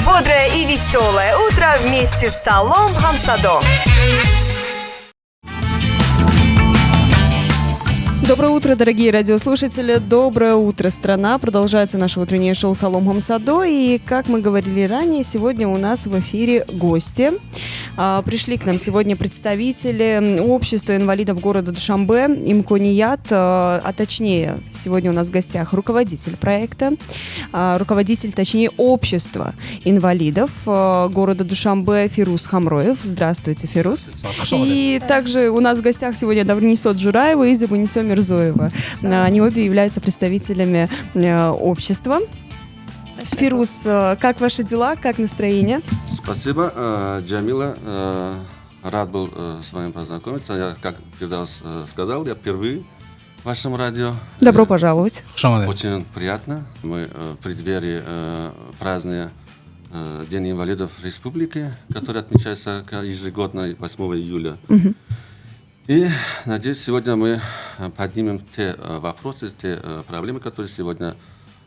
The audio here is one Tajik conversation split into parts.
Бодрое и веселое утро вместе с Салом Хамсадо. Доброе утро, дорогие радиослушатели. Доброе утро, страна. Продолжается наше утреннее шоу «Салом Хамсадо». И, как мы говорили ранее, сегодня у нас в эфире гости. Пришли к нам сегодня представители общества инвалидов города Душанбе, Имконият, а точнее, сегодня у нас в гостях руководитель проекта, руководитель, точнее, общества инвалидов города Душанбе Фируз Хамроев. Здравствуйте, Фируз. И также у нас в гостях сегодня Давринисо Джураева и Зебунисо Мирзоева. Они обе являются представителями общества. Фируз, как ваши дела, как настроение? Спасибо, Джамила. Рад был с вами познакомиться. Я, как Фирдаус сказал, я впервые в вашем радио. Добро пожаловать. Очень приятно. Мы в преддверии празднуя День инвалидов Республики, который отмечается ежегодно 8 июля. Угу. И, надеюсь, сегодня мы поднимем те вопросы, те проблемы, которые сегодня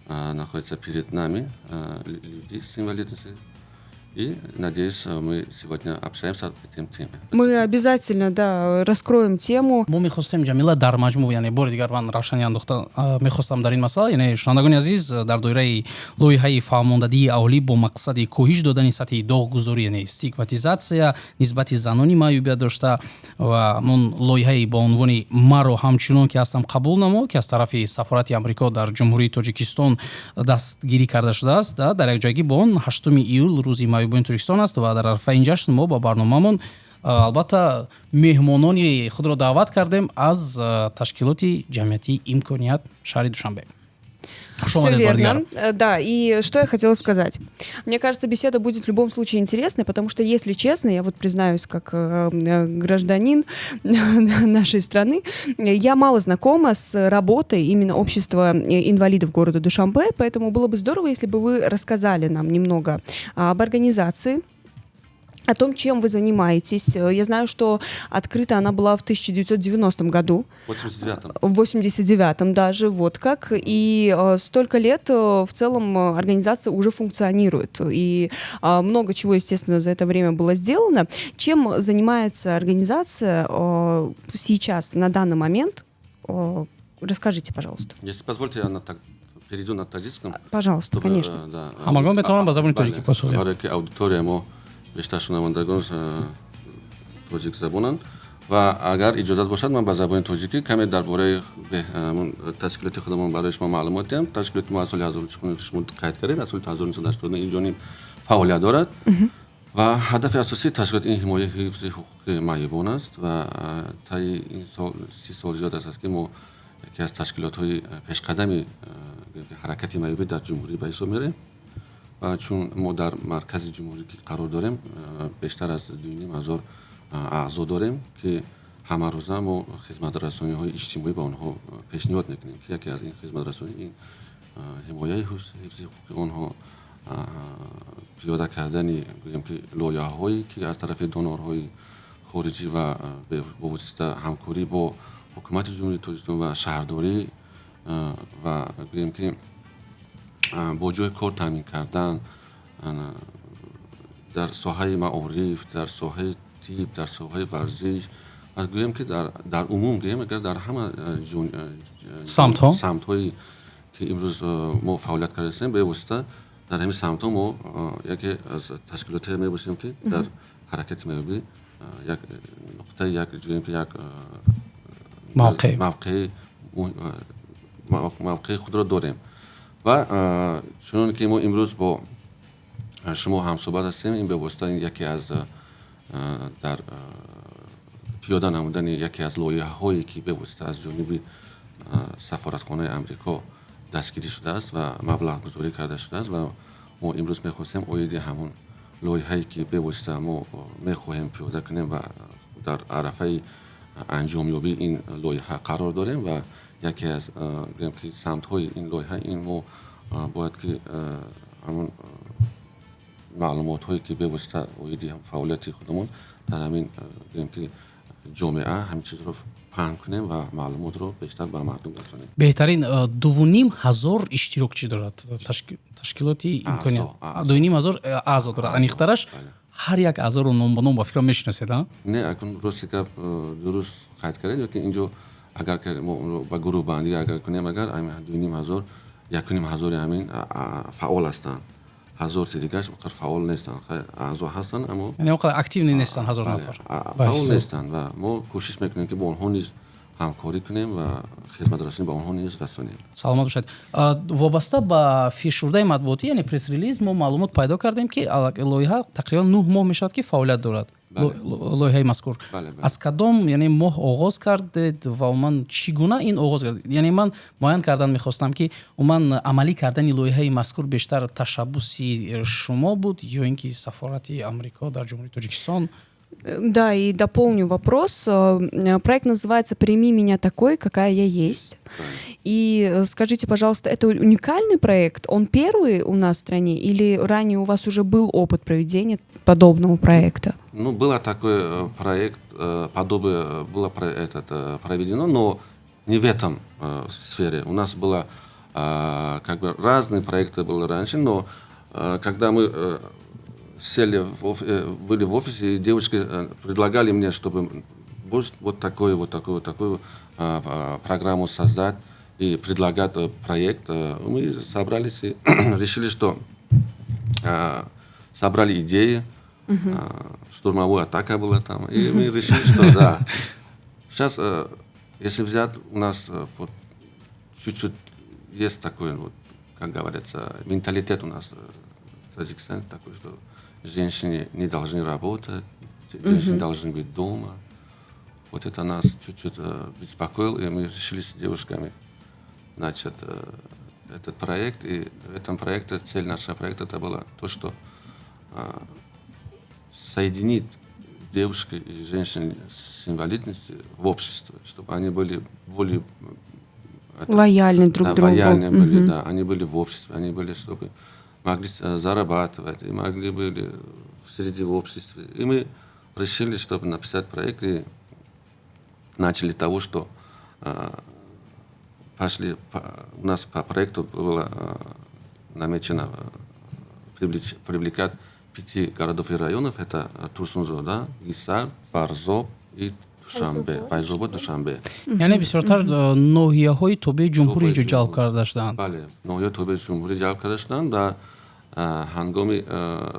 находятся перед нами, люди с инвалидностью. И, надеюсь, мы сегодня общаемся по этим темам. Мы обязательно, да, раскроем тему. Мо мехостем, Ҷамила, дар маҷмӯъ, яъне бори дигар ман равшанӣ андохта мехостам дар ин масъала. Яъне, шунавандагони азиз, дар доираи лоиҳаи фаҳмондадии аҳолӣ бо мақсади коҳиш додани сатҳи доғгузорӣ, яъне стигматизатсия нисбати занони маъюбият дошта ва ҳамон лоиҳаи бо унвони «Маро ҳамчунон ки ҳастам қабул намо», ки аз тарафи сафорати Амрико дар Ҷумҳурии Тоҷикистон дастгирӣ карда шудааст, дар якҷоягӣ бо он 8 июл рӯзи маъюбони Тоҷикистон аст ва дар арафаи ин ҷашн мо ба барномаамон албатта меҳмонони худро даъват кардем аз ташкилоти ҷамъиятии «Имконият» шаҳри Душанбе. Все верно. Да, и что я хотела сказать. Мне кажется, беседа будет в любом случае интересной, потому что, если честно, я вот признаюсь, как гражданин нашей страны, я мало знакома с работой именно общества инвалидов города Душанбе, поэтому было бы здорово, если бы вы рассказали нам немного об организации, о том, чем вы занимаетесь. Я знаю, что открыта она была в 1990 году. В 89-м. В 89-м даже, вот как. И столько лет в целом организация уже функционирует. И много чего, естественно, за это время было сделано. Чем занимается организация сейчас, на данный момент? Расскажите, пожалуйста. Если позвольте, я на так перейду на таджикском. Пожалуйста, чтобы, конечно. Да, Ҳамагон метавонанд ба забони тоҷикӣ посух диҳанд. Барое ки аудитория мо бештар шунавандагон тоҷикзабонанд ва агар иҷозат бошад, ман ба забони тоҷикӣ каме дар бораи ташкилоти худамон барои шумо маълумот диҳам. Ташкилоти мо аз соли шумо қайд кардед, аз соли 1989 инҷониб фаъолият дорад ва ҳадафи асосии ташкилот ин ҳимояи ҳифзи ҳуқуқи маъюбон аст. Ва таи ин сол 30 сол зиёд аст, ки мо яке аз ташкилотҳои пешқадами ҳаракати маъюбӣ дар ҷумҳурӣ ба ҳисоб мерем. Ва чун мо дар маркази ҷумҳурӣ қарор дорем, бештар аз 2500 аъзо дорем, ки ҳамарӯза мо хизматрасониҳои иҷтимоӣ ба онҳо пешниҳод мекунем, ки яке аз ин хизматрасонӣ ин ҳимояи ҳифзи ҳуқуқи онҳо, пиёда кардани, гӯем ки, лоиҳаҳое, ки аз тарафи донорҳои хориҷӣ ва бо восита ҳамкорӣ бо ҳукумати Ҷумҳурии Тоҷикистон ва шаҳрдорӣ ва, гӯем ки, бо ҷои кор таъмин кардан дар соҳаи маориф, дар соҳаи тиб, дар соҳаи варзиш ва, гӯем ки, дар умум, гӯем агар, дар ҳама самтҳо. Самтҳое ки имрӯз мо фаъолият кардаистем, бевосита дар ҳамин самтҳо мо яке аз ташкилотҳое мебошем, ки дар ҳаракати маъюбӣ як нуқтаи, як, гӯем ки, як мавқеъ. Мавқеи худро дорем. Ва чунон ки мо имрӯз бо шумо ҳамсӯҳбат ҳастем, ин бевосита яке аз дар пиёда намудани яке аз лоиҳаҳое, ки бевосита аз ҷониби сафоратхонаи Амрико дастгирӣ шудааст ва маблағгузорӣ карда шудааст. Ва мо имрӯз мехостем оиди ҳамон лоиҳае, ки бевосита мо мехоҳем пиёда кунем ва дар арафаи анҷомёбии ин лоиҳа қарор дорем. Ва яке аз, гӯем ки, самтҳои ин лоиҳа ин мо бояд ки ҳамон маълумотҳое, ки бевосита оиди фаъолияти худамон дар ҳамин, гӯем ки, ҷомеа ҳамин чизро Паҳн кунем ва маълумотро бештар ба мардум расонем. Беҳтарин. 2500 иштирокчӣ дорад ташкилоти Имконият, 2500 аъзо дорад. Аниқтараш, ҳар як аъзоро ном ба ном, ба фикрам, мешиносед, а? Не, акун рости гап, дуруст қайд кардед, лекин инҷо агар мо ба гурӯҳбандӣ агар кунем, агар 2500, 1500-и ҳамин фаъол ҳастанд, ҳазорти дигараш он фаъол нестанд. Аъзо ҳастанд, аммо Яъне он қадар активный нестанд, 1000 нафар. Фаъол нестанд ва мо кӯшиш мекунем, ки бо онҳо низ ҳамкорӣ кунем ва хизматрасонӣ ба онҳо низ расонем. Саломат бошед. Вобаста ба фишурдаи матбуотӣ, яъне пресс-релиз, мо маълумот пайдо кардем, ки лоиҳа тақрибан 9 моҳ мешавад, ки фаъолият дорад, лоиҳаи мазкур. Аз кадом, яъне, моҳ оғоз кардед ва умуман чӣ гуна ин оғоз кард? Яъне ман муайян кардан мехостам, ки умуман амалӣ кардани лоиҳаи мазкур бештар ташаббуси шумо буд ё ин ки сафорати Амрико дар Ҷумҳурии Тоҷикистон? Да, и дополню вопрос. Проект называется «Прими меня такой, какая я есть». И скажите, пожалуйста, это уникальный проект? Он первый у нас в стране или ранее у вас уже был опыт проведения подобного проекта? Ну, был такой проект, подобное было этот, проведено, но не в этом сфере. У нас было как бы разные проекты были раньше, но когда мы сели, были в офисе, и девушки предлагали мне, чтобы вот такую, вот такую, вот такую программу создать и предлагать проект. Мы собрались и решили, что собрали идеи, штурмовая атака была там, и мы решили, что да. Сейчас, если взять, у нас вот чуть-чуть есть такой, вот, как говорится, менталитет у нас в Таджикистане такой, что женщины не должны работать, женщины должны быть дома. Вот это нас чуть-чуть беспокоило, и мы решили с девушками начать этот проект. И в этом проекте, цель нашего проекта это было то, что соединить девушек и женщин с инвалидностью в обществе, чтобы они были более это, лояльны друг да, другу. Лояльны были, да, они были в обществе, они были, чтобы могли зарабатывать, и могли были в среде в обществе. И мы решили, чтобы написать проект, и начали того, что пошли, у нас по проекту было намечено привлекать пяти городов и районов. Это Турсунзода, Гисар, Варзоб и Душанбе. Файзобод, Душанбе. Яъне бисёртар ноҳияҳои тобеи ҷумҳурӣ инҷо ҷалб карда шуданд. Бале, ноҳияҳои тобеи ҷумҳурӣ ҷалб карда шуданд ва ҳангоми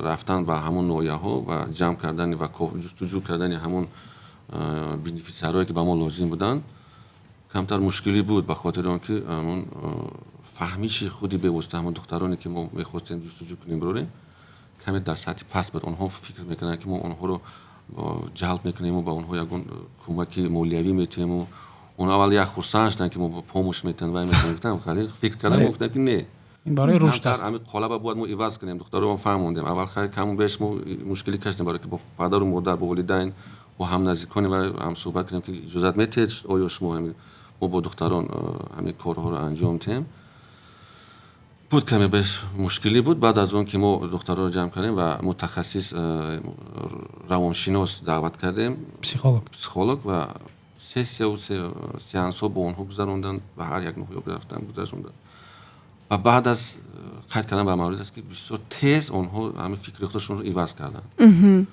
рафтан ба ҳамон ноҳияҳо ва ҷамъ кардани ва ҷустуҷӯ кардани ҳамон бенефициарҳое, ки ба мо лозим буданд, камтар мушкилӣ буд, ба хотири он ки ҳамон фаҳмиши худи бевосита ҳамон духтароне, ки мо мехостем ҷустуҷӯ кунем, бирорем, каме дар сатҳи паст буд. Онҳо фикр мекунанд, ки мо онҳоро ҷалб мекунему, ба онҳо ягон кӯмаки молиявӣ метиҳему. Онҳо аввал як хурсанд шуданд, ки мо помощь метиҳем, вай метиҳем, гуфтам, хеле фикр кардам, гуфтам, ки не, барои рушд аст. Ҳамин қолаба бояд мо иваз кунем. Духтаро фаҳмондем. Аввал хайр, каму беш мо мушкилӣ кашидем, барое ки бо падару модар, бо волидайн, бо ҳамназдикони вай ҳам суҳбат кунем, ки иҷозат метиҳед, оё шумо мо бо духтарон ҳамин корҳоро анҷом диҳем. Буд, каме беш мушкилӣ буд. Баъд аз он ки мо духтарро ҷамъ кардем ва мутахассис равоншинос даъват кардем. Психолог. Психолог, ва сессияву сеансҳо бо онҳо гузаронданд ва ҳар як ноҳия рафтан, гузаронданд. Ва баъд аз қайд кардан ба маврид аст, ки бисёр тез онҳо ҳамин фикри худашонро иваз карданд.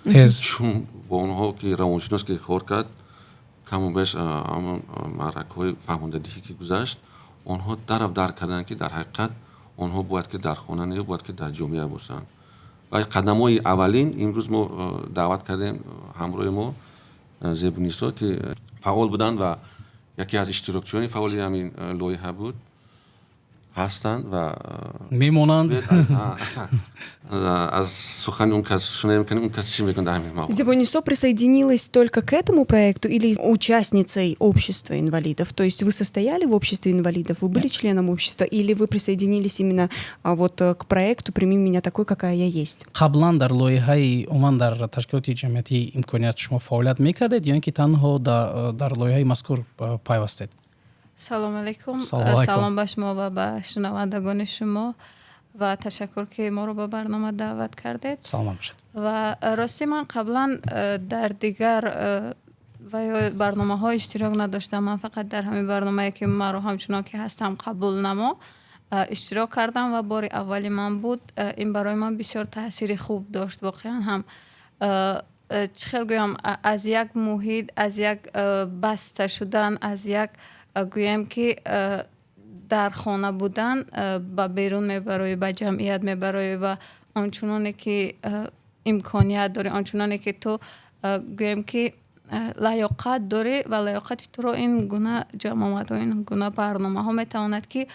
Тез. Чун бо онҳо ки равоншинос ки кор кард, каму беш ҳамон маъракаҳои фаҳмондадиҳӣ ки гузашт, онҳо дарав дарк карданд, ки дар ҳақиқат онҳо бояд ки дар хона не, бояд ки дар ҷомеа бошанд. Ва қадамҳои аввалин имрӯз мо даъват кардем ҳамроҳи мо Зебунисо, ки фаъол буданд ва яке аз иштирокчиёни фаъоли ҳамин лоиҳа буд, ҳастанд ва Мемонанд. Аз сухани он кас шунавем, ки он кас чӣ мекунад дар ҳамин мавқеъ. Зебунисо присоединилась только к этому проекту или участницей общества инвалидов? То есть вы состояли в обществе инвалидов, вы были членом общества или вы присоединились именно вот к проекту «Прими меня такой, какая я есть»? Қаблан дар лоиҳаи, умуман дар ташкилоти ҷамъиятии Имконият шумо фаъолият мекардед ё ин ки танҳо дар лоиҳаи мазкур пайвастед? Салом алейкум. Салом алейкум. Салом ба шумо ва ба шунавандагони шумо ва ташаккур, ки моро ба барнома даъват кардед. Саломат бошед. Ва рости, ман қаблан дар дигар Ва ё барномаҳо иштирок надоштам. Ман фақат дар ҳамин барномае, ки маро ҳамчунон ки ҳастам қабул намо, иштирок кардам ва бори аввали ман буд. Ин барои ман бисёр таъсири хуб дошт. Воқеан ҳам, чӣ хел гӯям, аз як муҳит, аз як баста шудан, аз як, гӯем ки, дар хона будан, ба берун мебароӣ, ба ҷамъият мебароӣ ва ончуноне ки имконият дорӣ, ончуноне ки ту, гӯем ки, лаёқат дорӣ ва лаёқати туро ин гуна ҷамъомадҳо, ин гуна барномаҳо метавонад ки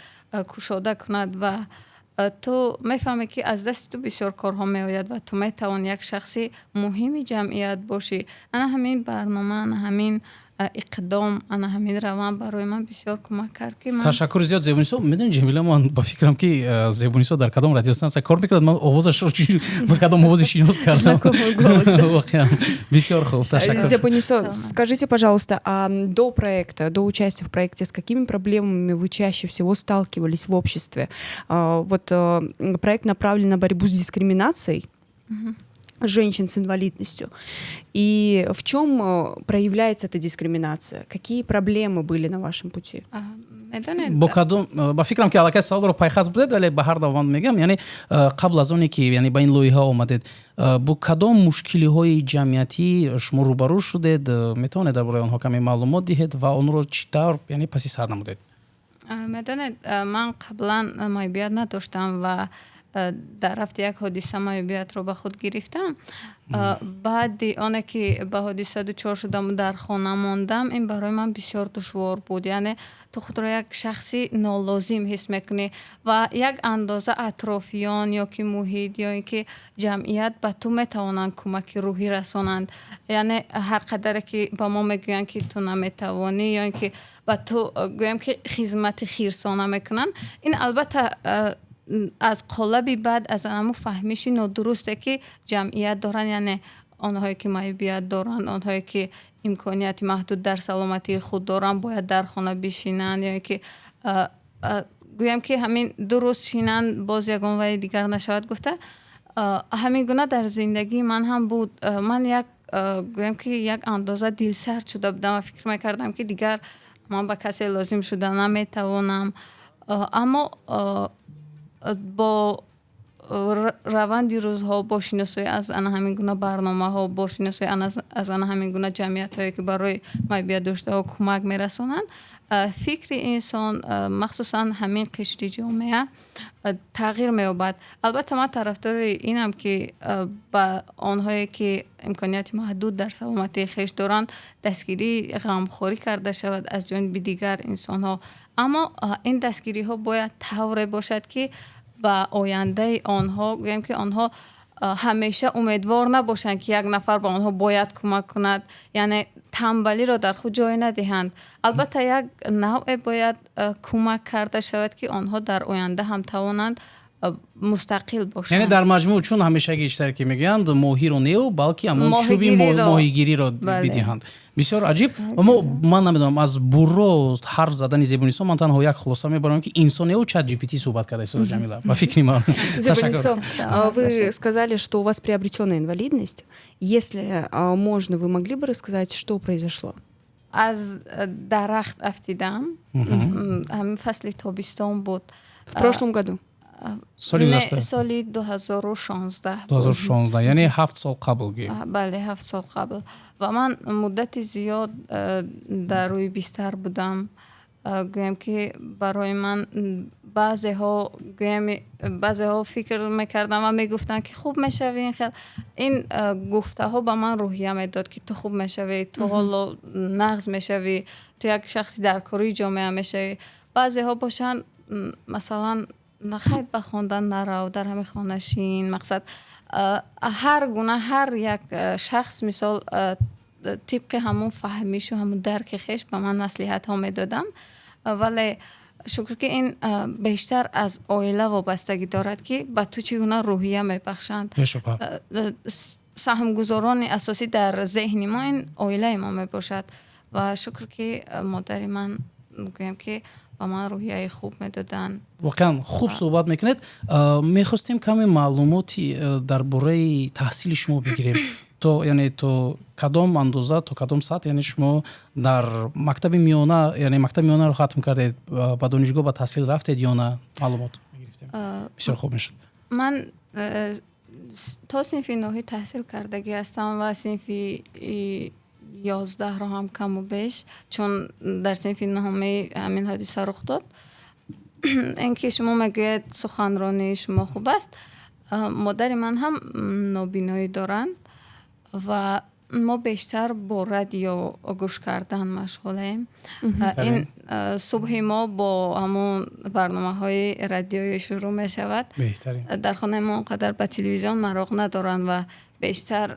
кушода кунад ва ту мефаҳмӣ, ки аз дасти ту бисёр корҳо меояд ва ту метавонӣ як шахси муҳими ҷамъият бошӣ. Ана ҳамин барнома, ана ҳамин иқдом, ана ҳамин раванд барои ман бисёр кӯмак кард, ки ман Ташаккури зиёд, Зебунисо. Медонӣ, Ҷамила, ман ба фикрам, ки Зебунисо дар кадом радиостансия кор мекунад, ман овозашро ба кадом овози шинос кардам. Воқеан бисёр хуб, ташаккур. Зебунисо, скажите, пожалуйста, а до проекта, до участия в проекте, с какими проблемами вы чаще всего сталкивались в обществе? Вот проект направлен на борьбу с дискриминацией женщин с инвалидностью. И в чем проявляется эта дискриминация? Какие проблемы были на вашем пути? Бо кадом, ба фикрам, ки аллакай саволро пайхас будед, вале ба ҳар давом мегӯям, яъне қабл аз оне ки, яъне, ба ин лоиҳа омадед, бо кадом мушкилиҳои ҷамъиятӣ шумо рӯбарӯ шудед? Метавонед дар бораи онҳо каме маълумот диҳед ва онро чӣ тавр, яъне, паси сар намудед? Медонед, ман қаблан маъюбият надоштам ва дар рафти як ҳодиса маъюбиятро ба худ гирифтам. Баъди оне ки ба ҳодиса дучор шудаму дар хона мондам, ин барои ман бисёр душвор буд. Яъне ту худро як шахси нолозим ҳис мекунӣ ва як андоза атрофиён ё ки муҳит, ё ин ки ҷамъият ба ту метавонанд кӯмаки рӯҳӣ расонанд. Яъне ҳар қадаре ки ба мо мегӯянд, ки ту наметавонӣ, ё ин ки ба ту, гӯям ки, хизмати хирсона мекунанд, ин албатта аз қолаби бад, аз ҳамун фаҳмиши нодурусте, ки ҷамъият доранд. Яъне онҳое ки маъюбият доранд, онҳое ки имконияти маҳдуд дар саломатии худ доранд, бояд дар хона бишинанд ё ин ки, гӯям ки, ҳамин дуруст шинанд, боз ягон ваи дигар нашавад гуфта. Ҳамин гуна дар зиндагии ман ҳам буд. Ман як, гӯям ки, як андоза дилсард шуда будам ва фикр мекардам, ки дигар ман ба касе лозим шуда наметавонам. Аммо бо раванди рӯзҳо, бо шиносоӣ аз ана ҳамин гуна барномаҳо, бо шиносоӣ аз ана ҳамин гуна ҷамъиятҳое, ки барои маъюбиятдоштаҳо кӯмак мерасонанд, фикри инсон, махсусан ҳамин қишри ҷомеа, тағйир меёбад. Албатта, ман тарафдори инам, ки ба онҳое ки имконияти маҳдуд дар саломатии хеш доранд, дастгирии ғамхорӣ карда шавад аз ҷониби дигар инсонҳо, аммо ин дастгириҳо бояд тавре бошад, ки ба ояндаи онҳо, гӯем ки, онҳо ҳамеша умедвор набошанд, ки як нафар ба онҳо бояд кӯмак кунад, яъне тамбалиро дар худ ҷой надиҳанд. Албатта, як навъе бояд кӯмак карда шавад, ки онҳо дар оянда ҳам тавонанд мустақил бошанд. Яъне дар маҷмӯъ, чун ҳамешагӣ чизтаре ки мегӯянд, моҳиро неу, балки ҳамон чӯби моҳигириро бидиҳанд. Бисёр аҷиб. Мо, ман намедонам, аз бурро ҳарф задани Зебунисо ман танҳо як хулоса мебарам, ки инсон неу Чат GPT суҳбат карда истода, Ҷамила, ба фикри ман. Зебунисо, вы сказали, что у вас приобретенная инвалидность. Если можно, вы могли бы рассказать, что произошло? Аз дарахт афтидам. Ҳамин фасли тобистон буд. В прошлом году? Соли гузашта? Соли 2016. 2016, яъне 7 сол қабл гӯем. Бале, 7 сол қабл. Ва ман муддати зиёд дар рӯи бистар будам. Гӯем ки, барои ман баъзеҳо, гӯем, баъзеҳо фикр мекарданд ва мегуфтанд, ки хуб мешавӣ. Ин хел ин гуфтаҳо ба ман рӯҳия медод, ки ту хуб мешавӣ, ту ҳоло нағз мешавӣ, ту як шахси даркории ҷомеа мешавӣ. Баъзеҳо бошанд, масалан, нахай, ба хондан нарав, дар ҳамин хона шин. Мақсад, ҳар гуна, ҳар як шахс, мисол, тибқи ҳамун фаҳмишу ҳамун дарки хеш ба ман маслиҳатҳо медоданд. Вале шукр, ки ин бештар аз оила вобастагӣ дорад, ки ба ту чӣ гуна рӯҳия мебахшанд. Саҳмгузорони асосӣ дар зеҳни мо ин оилаи мо мебошад. Ва шукр, ки модари ман, гӯям ки, ба ман рӯҳияи хуб медоданд. Воқеан хуб суҳбат мекунед. Мехостем каме маълумоти дар бораи таҳсили шумо бигирем. То, яъне, то кадом андоза, то кадом сатҳ, яъне шумо дар мактаби миёна, яъне мактаби миёнаро хатм кардед, ба донишгоҳ ба таҳсил рафтед ё на, маълумот мегирифтем, бисёр хуб мешуд. Ман то синфи нӯҳӣ таҳсил кардагӣ ҳастам ва синфи 11-ро ҳам каму беш, чун дар синфи нӯҳуми ҳамин ҳодиса рух дод. Ин ки шумо мегӯяд, суханронии шумо хуб аст, модари ман ҳам нобиноӣ доранд ва мо бештар бо радио гӯш кардан машғулем. Ин субҳи мо бо ҳамон барномаҳои радиоӣ шурӯъ мешавад. Дар хонаи мо он қадар ба телевизион мароқ надоранд ва бештар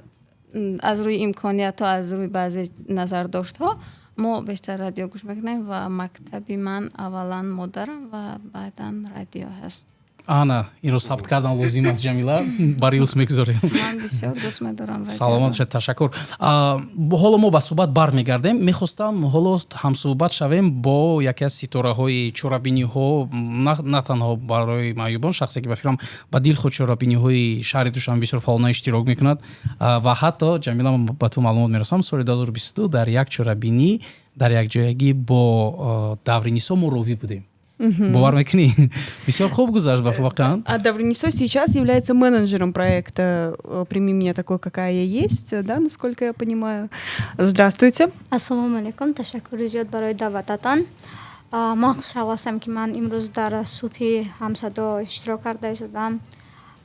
аз рӯи имкониятҳо, аз рӯи баъзе назардоштҳо мо бештар радио гӯш мекунем ва мактаби ман аввалан модарам ва баъдан радио ҳаст. Ана инро сабт кардан лозим аст, Ҷамила, ба рилс мегузорем. Ман бисёр дӯст медорам. Саломат бошед, ташаккур. Ҳоло мо ба суҳбат бармегардем. Мехостам ҳоло ҳамсуҳбат шавем бо яке аз ситораҳои чорабиниҳо, на танҳо барои маъюбон, шахсе ки, ба фикрам, ба дилхоҳ чорабиниҳои шаҳри Душанбе бисёр фаъолона иштирок мекунад ва ҳатто, Ҷамила, ба ту маълумот мерасонам, соли 2022 дар як чорабинӣ дар якҷоягӣ бо Давринисо мо ровӣ будем. Бовар мекунӣ, бисёр хуб гузашт ба воқеан. А Давринисо сейчас является менеджером проекта «Прими меня такой, какая я есть», да, насколько я понимаю. Здравствуйте. Ассалому алайкум, ташаккури зиёд барои даъвататон. Ман хушҳол ҳастам, ки ман имрӯз дар субҳи ҳамсадо иштирок карда истодам.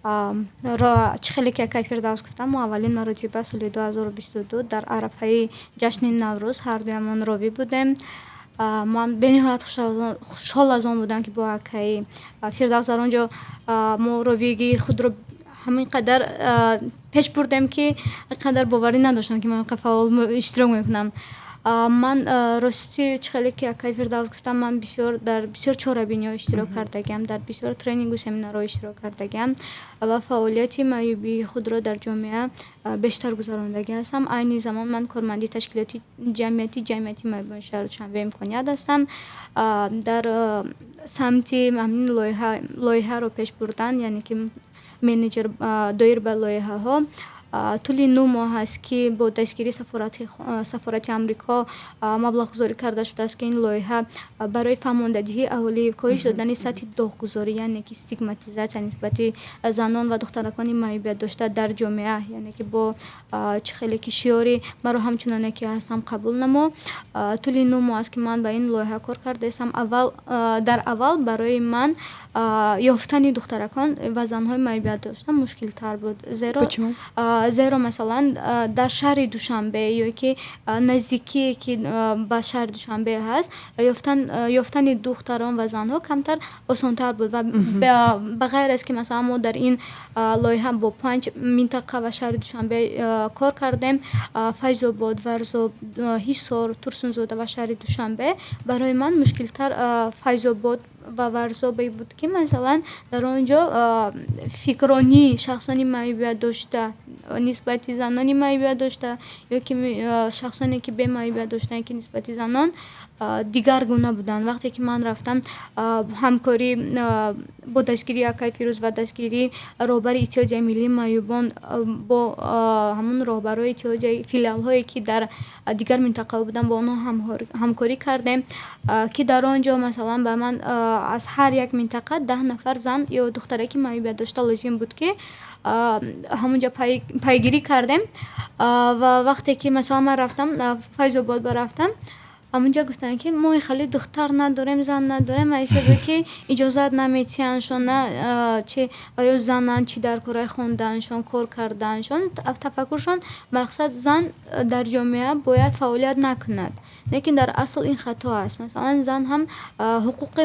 Чӣ хеле ки акай Фирдавс гуфтам, мо аввалин маротиба соли 2022 дар арафаи ҷашни Наврӯз ҳардуямон ровӣ будем. Ман бениҳоят хушҳол аз он будам, ки бо акаи Фирдавс дар он ҷо мо ровигии худро ҳамин қадар пеш бурдем, ки ин қадар боварӣ надоштам, ки ман инқадр фаъол иштирок мекунам. Ман рости, чӣ хеле ки акаи Фирдавс гуфтам, ман бисёр дар бисёр чорабиниҳо иштирок кардагиам, дар бисёр тренингу семинарҳо иштирок кардагиам ва фаъолияти маъюбии худро дар ҷомеа бештар гузарондагӣ ҳастам. Айни замон ман корманди ташкилоти ҷамъияти маъюбони шаҳри Душанбе «Имконият» ҳастам. Дар самти ҳамин лоиҳаро пеш бурдан, яъне ки менеҷер доир ба лоиҳаҳо. Тӯли 9 моҳ аст, ки бо дастгирии сафорати Амрико маблағгузорӣ карда шудааст, ки ин лоиҳа барои фаҳмондадиҳии аҳолӣ, коҳиш додани сатҳи доғгузорӣ, яъне ки стигматизатсия нисбати занон ва духтаракони маъюбият дошта дар ҷомеа, яъне ки бо чӣ хеле ки шиёри «Маро ҳамчуноне ки ҳастам қабул намо». Тӯли 9 моҳ аст, ки ман ба ин лоиҳа кор кардаистам. Дар аввал барои ман ёфтани духтаракон ва занҳои маъюбият дошта мушкилтар буд, зеро масалан дар шаҳри Душанбе ё ки наздикие ки ба шаҳри Душанбе ҳаст, ёфтани духтарон ва занҳо камтар осонтар буд. Ва ба ғайр аз ки масалан мо дар ин лоиҳа бо панҷ минтақа ва шаҳри Душанбе кор кардем: Файзобод, Варзоб, Ҳисор, Турсунзода ва шаҳри Душанбе, барои ман мушкилтар Файзобод ва Варзобе буд, ки масалан дар он ҷо фикронии шахсони маъюбият дошта нисбати занони маъюбият дошта ё ки шахсоне ки бемаъюбият доштанд, ки нисбати занон дигар гуна буданд. Вақте ки ман рафтам, ҳамкорӣ бо дастгирии акай Фирӯз ва дастгирии роҳбари Иттиҳодияи миллии маъюбон, бо ҳамон роҳбарои иттиҳодияи филиалҳое, ки дар дигар минтақаҳо буданд, бо онҳо ҳамкорӣ кардем, ки дар он ҷо масалан ба ман аз ҳар як минтақа 10 нафар зан ё духтараки маъюбият дошта лозим буд, ки ҳамонҷо пайгирӣ кардем. Ва вақте ки масалан ман рафтам, Файзобод ба рафтам, ҳамонҷо гуфтанд, ки мо хеле духтар надорем, зан надорем, ҳисобе ки иҷозат наметиҳандшон, на чи оё зананд, чӣ дар кораи хондааншон, кор кардааншон. Тафаккуршон мақсад зан дар ҷомеа бояд фаъолият накунад, лекин дар асл ин хато аст. Масалан, зан ҳам ҳуқуқи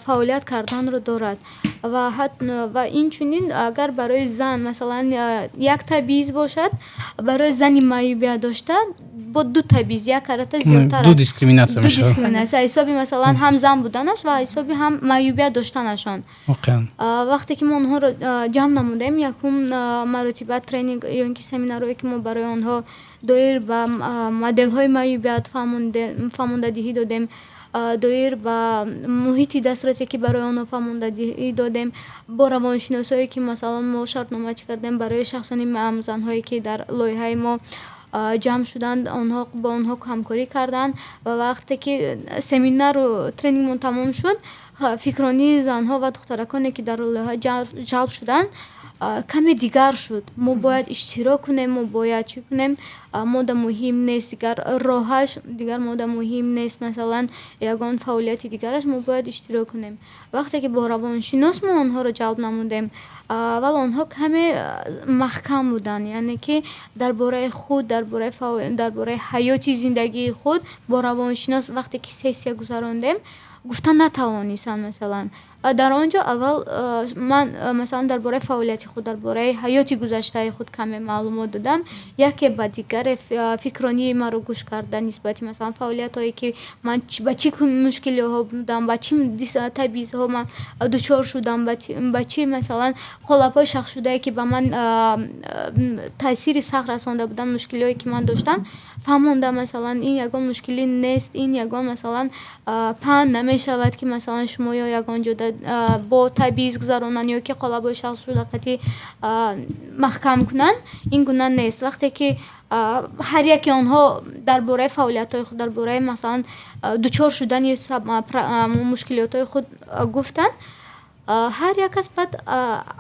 фаъолият карданро дорад ва инчунин агар барои зан масалан як табъиз бошад, барои зани маъюбият дошта бо ду табъиз, як карата зиёдтар. Ду дискриминатсия. Ду дискриминатсия ҳисоби масалан ҳам зан буданаш ва ҳисоби ҳам маъюбият доштанашон. Воқеан. Вақте ки мо онҳоро ҷамъ намудем, якум маротиба тренинг ё ин ки семинарҳое, ки мо барои онҳо доир ба моделҳои маъюбият фаҳмондадиҳӣ додем. Доир ба муҳити дастрасие, ки барои онҳо фаҳмондадиҳӣ додем, бо равоншиносое, ки масалан мо шартнома чӣ кардем барои шахсони занҳое, ки дар лоиҳаи мо ҷамъ шуданд, онҳо бо онҳо ҳамкорӣ карданд. Ва вақте ки семинару тренингмон тамом шуд, фикронии занҳо ва духтараконе, ки дар лоиҳа ҷалб шуданд, каме дигар шуд. Мо бояд иштирок кунем, мо бояд чӣ кунем, мода муҳим нест дигар роҳаш, дигар мода муҳим нест, масалан, ягон фаъолияти дигараш, мо бояд иштирок кунем. Вақте ки бо равоншинос мо онҳоро ҷалб намудем, аввал онҳо каме маҳкам буданд, яъне ки дар бораи худ, дар бораи ҳаёти зиндагии худ бо равоншинос вақте ки сессия гузарондем, гуфта натавонистанд. Масалан, дар он ҷо аввал ман, масалан, дар бораи фаъолияти худ, дар бораи ҳаёти гузаштаи худ каме маълумот додам. Яке ба дигаре фикронии маро гӯш карда, нисбати, масалан, фаъолиятҳое, ки ман ба чӣ мушкилиҳо будам, ба чӣ табъизҳо ман дучор шудам, ба чӣ, масалан, қолабҳои шахсшудае, ки ба ман таъсири сахт расонда буданд, мушкилиҳое, ки ман доштам, фаҳмондам. Масалан, ин ягон мушкилӣ нест, ин ягон, масалан, панд намешавад, ки, масалан, шумо ё ягон ҷода бо табъиз гузаронанд ё ки қолабҳои шахсшуда қатъи маҳкам кунанд, ин гуна нест. Вақте ки ҳар яке онҳо дар бораи фаъолиятҳои худ, дар бораи, масалан, дучор шудани мушкилиётҳои худ гуфтанд, ҳар як кас баъд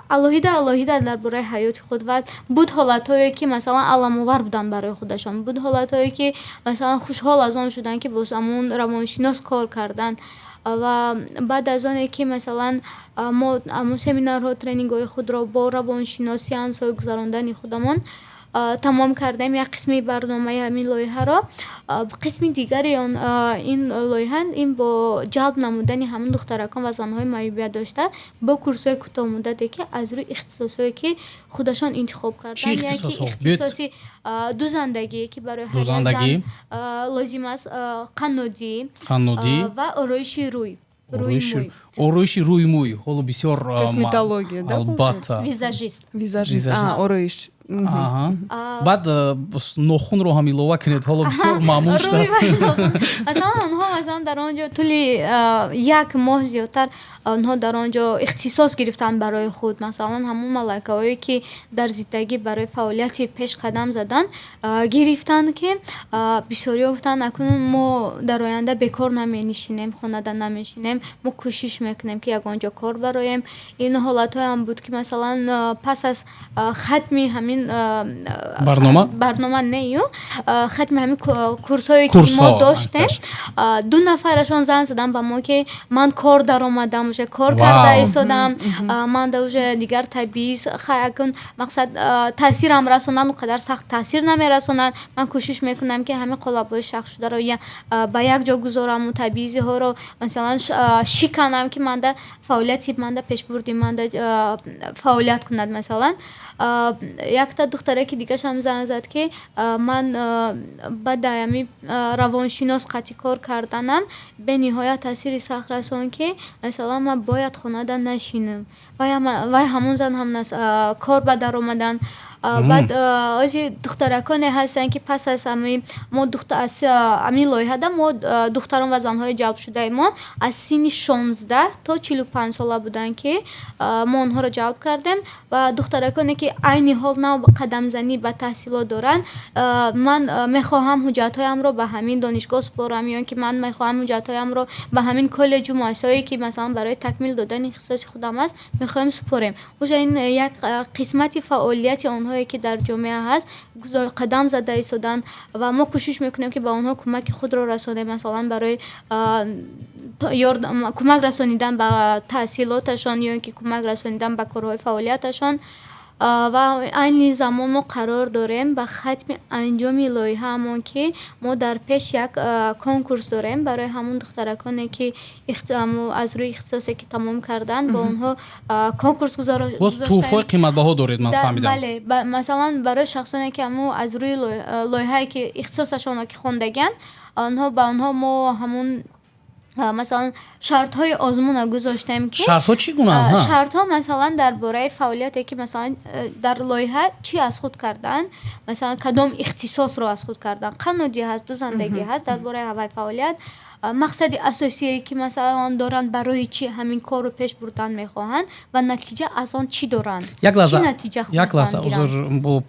алоҳида алоҳида дар бораи ҳаёти худ. Ва буд ҳолатҳое, ки, масалан, аламовар буданд барои худашон, буд ҳолатҳое, ки, масалан, хушҳол аз он шуданд, ки боз ҳамон равоншинос кор карданд. Ва баъд аз оне ки, масалан, мо ҳамон семинарҳо, тренингҳои худро бо равоншинос, сеансҳои гузарондани худамон тамом кардем, як қисми барномаи ҳамин лоиҳаро, қисми дигари он ин лоиҳа ин бо ҷалб намудани ҳамон духтаракон ва занҳои маъюбият дошта бо курсҳои кӯтоҳмуддате, ки аз рӯи ихтисосҳое, ки худашон интихоб карданд, ихтисоси дузандагӣ, ки барои ҳар зан лозим аст, қаннодӣ ва ороиши рӯй. Ороиши рӯи мӯй ҳоло бисёр Косметология, да? Албатта. Визажист. Визажист, ороиш. Баъд нохунро ҳам илова кунед, ҳоло бисёр маъмул шудааст. Масалан, онҳо, масалан, дар он ҷо тӯли як моҳ зиёдтар онҳо дар он ҷо ихтисос гирифтанд барои худ. Масалан, ҳамон малакаҳое, ки дар зиндагӣ барои фаъолияти пеш қадам задан гирифтанд, ки бисёриҳо гуфтанд: акнун мо дар оянда бекор наменишинем, хонада намешинем, мо кӯшиш мекунем, ки ягон ҷо кор бароем. Ин ҳолатҳоям буд, ки, масалан, пас аз хатми ҳамин барнома. Барнома не, ю хатми ҳамин курсҳое, ки мо доштем, ду нафарашон занг заданд ба мо, ки ман кор даромадам, уже кор карда истодам, ман да уже дигар табъиз акун мақсад таъсирам расонанд, он қадар сахт таъсир намерасонанд. Ман кӯшиш мекунам, ки ҳамин қолабҳои шахсшударо ба як ҷо гузораму табъизиҳоро, масалан, шиканам, ки манда фаъолияти манда, пешбурди манда фаъолият кунад. Масалан, якта духтараки дигарашам занг зад, ки ман баъд ҳами равоншинос қатъи кор карданам бениҳоят таъсири сахт расон, ки, масалан, ман бояд хонада нашинам. Вай ҳамон зан ҳам кор ба даромадан. Баъд ози духтараконе ҳастанд, ки пас аз ҳами мо ҳамин лоиҳада мо духтарон ва занҳои ҷалбшудаи мо аз синни 16 то 45 сола буданд, ки мо онҳоро ҷалб кардем. Ва духтараконе, ки айни ҳол нав қадамзанӣ ба таҳсилот доранд, ман мехоҳам ҳуҷҷатҳоямро ба ҳамин донишгоҳ супорам, ё ин ки ман мехоҳам ҳуҷҷатҳоямро ба ҳамин коллеҷу муассисаҳое, ки, масалан, барои такмил додани ихтисоси худам аст, мехоҳем супорем. Уже ин як қисмати фаъолияти онҳое, ки дар ҷомеа ҳаст, қадам зада истоданд ва мо кӯшиш мекунем, ки ба онҳо кӯмаки худро расонем, масалан, барои кӯмак расонидан ба таҳсилоташон ё ин ки кӯмак расонидан ба корҳои фаъолияташон. Ва айни замон мо қарор дорем ба хатми анҷоми лоиҳаамон, ки мо дар пеш як конкурс дорем барои ҳамон духтараконе, ки аз рӯи ихтисосе, ки тамом карданд, бо онҳо конкурс. Боз тӯҳфаҳои қиматбаҳо доред, ман фаҳмидам. Бале, масалан, барои шахсоне, ки ҳамо аз рӯи лоиҳае, ки ихтисосашонро ки хондагианд, онҳо ба онҳо мо ҳамон, масалан, шартҳои озмуна гузоштем, ки Шартҳо чӣ гуна? Шартҳо, масалан, дар бораи фаъолияте, ки, масалан, дар лоиҳа чӣ аз худ карданд, масалан, кадом ихтисосро аз худ карданд: қаннодӣ ҳаст, дузандагӣ ҳаст, дар бораи ҳавай фаъолият. Мақсади асосие, ки масалан доранд, барои чӣ ҳамин корро пеш бурдан мехоҳанд ва натиҷа аз он чӣ доранд. Як лаҳза. Чӣ натиҷа Як лаҳза. хоҳанд гиранд. Узр, бо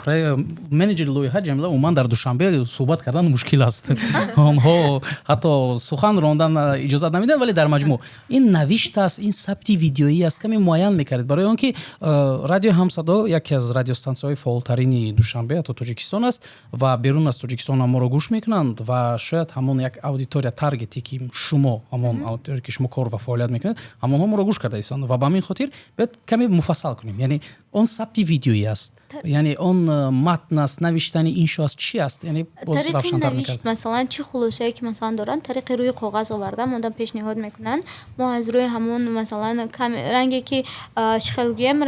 менеҷери лоиҳа Ҷамила умуман дар Душанбе суҳбат кардан мушкил аст, онҳо ҳатто сухан рондан иҷозат намедиҳанд. Вале дар маҷмӯъ ин навишт аст, ин сабти видеоӣ аст, каме муайян мекардед, барои он ки Радиои Ҳамсадо яке аз радиостансияҳои фаъолтарини Душанбе, ҳатто Тоҷикистон аст ва берун аз Тоҷикистон ҳам моро гӯш мекунанд ва шояд ҳамон як аудитория, таргете, ки шумо, ҳамон аудитория, ки шумо кор ва фаъолият мекунед, ҳамонҳо моро гӯш карда истанд ва ба ҳамин хотир бояд каме муфассал кунем. Яъне он сабти видеоӣ аст, яъне он матн аст, навиштани иншо аст, чӣ аст? Яъне боз Тариқи равшантар навишт. мекард. Масалан, чӣ хулосае, ки масалан доранд, тариқи рӯи коғаз оварда монда пешниҳод мекунанд. Мо аз рӯи ҳамон, масалан, ранге, ки чӣ хел гӯем,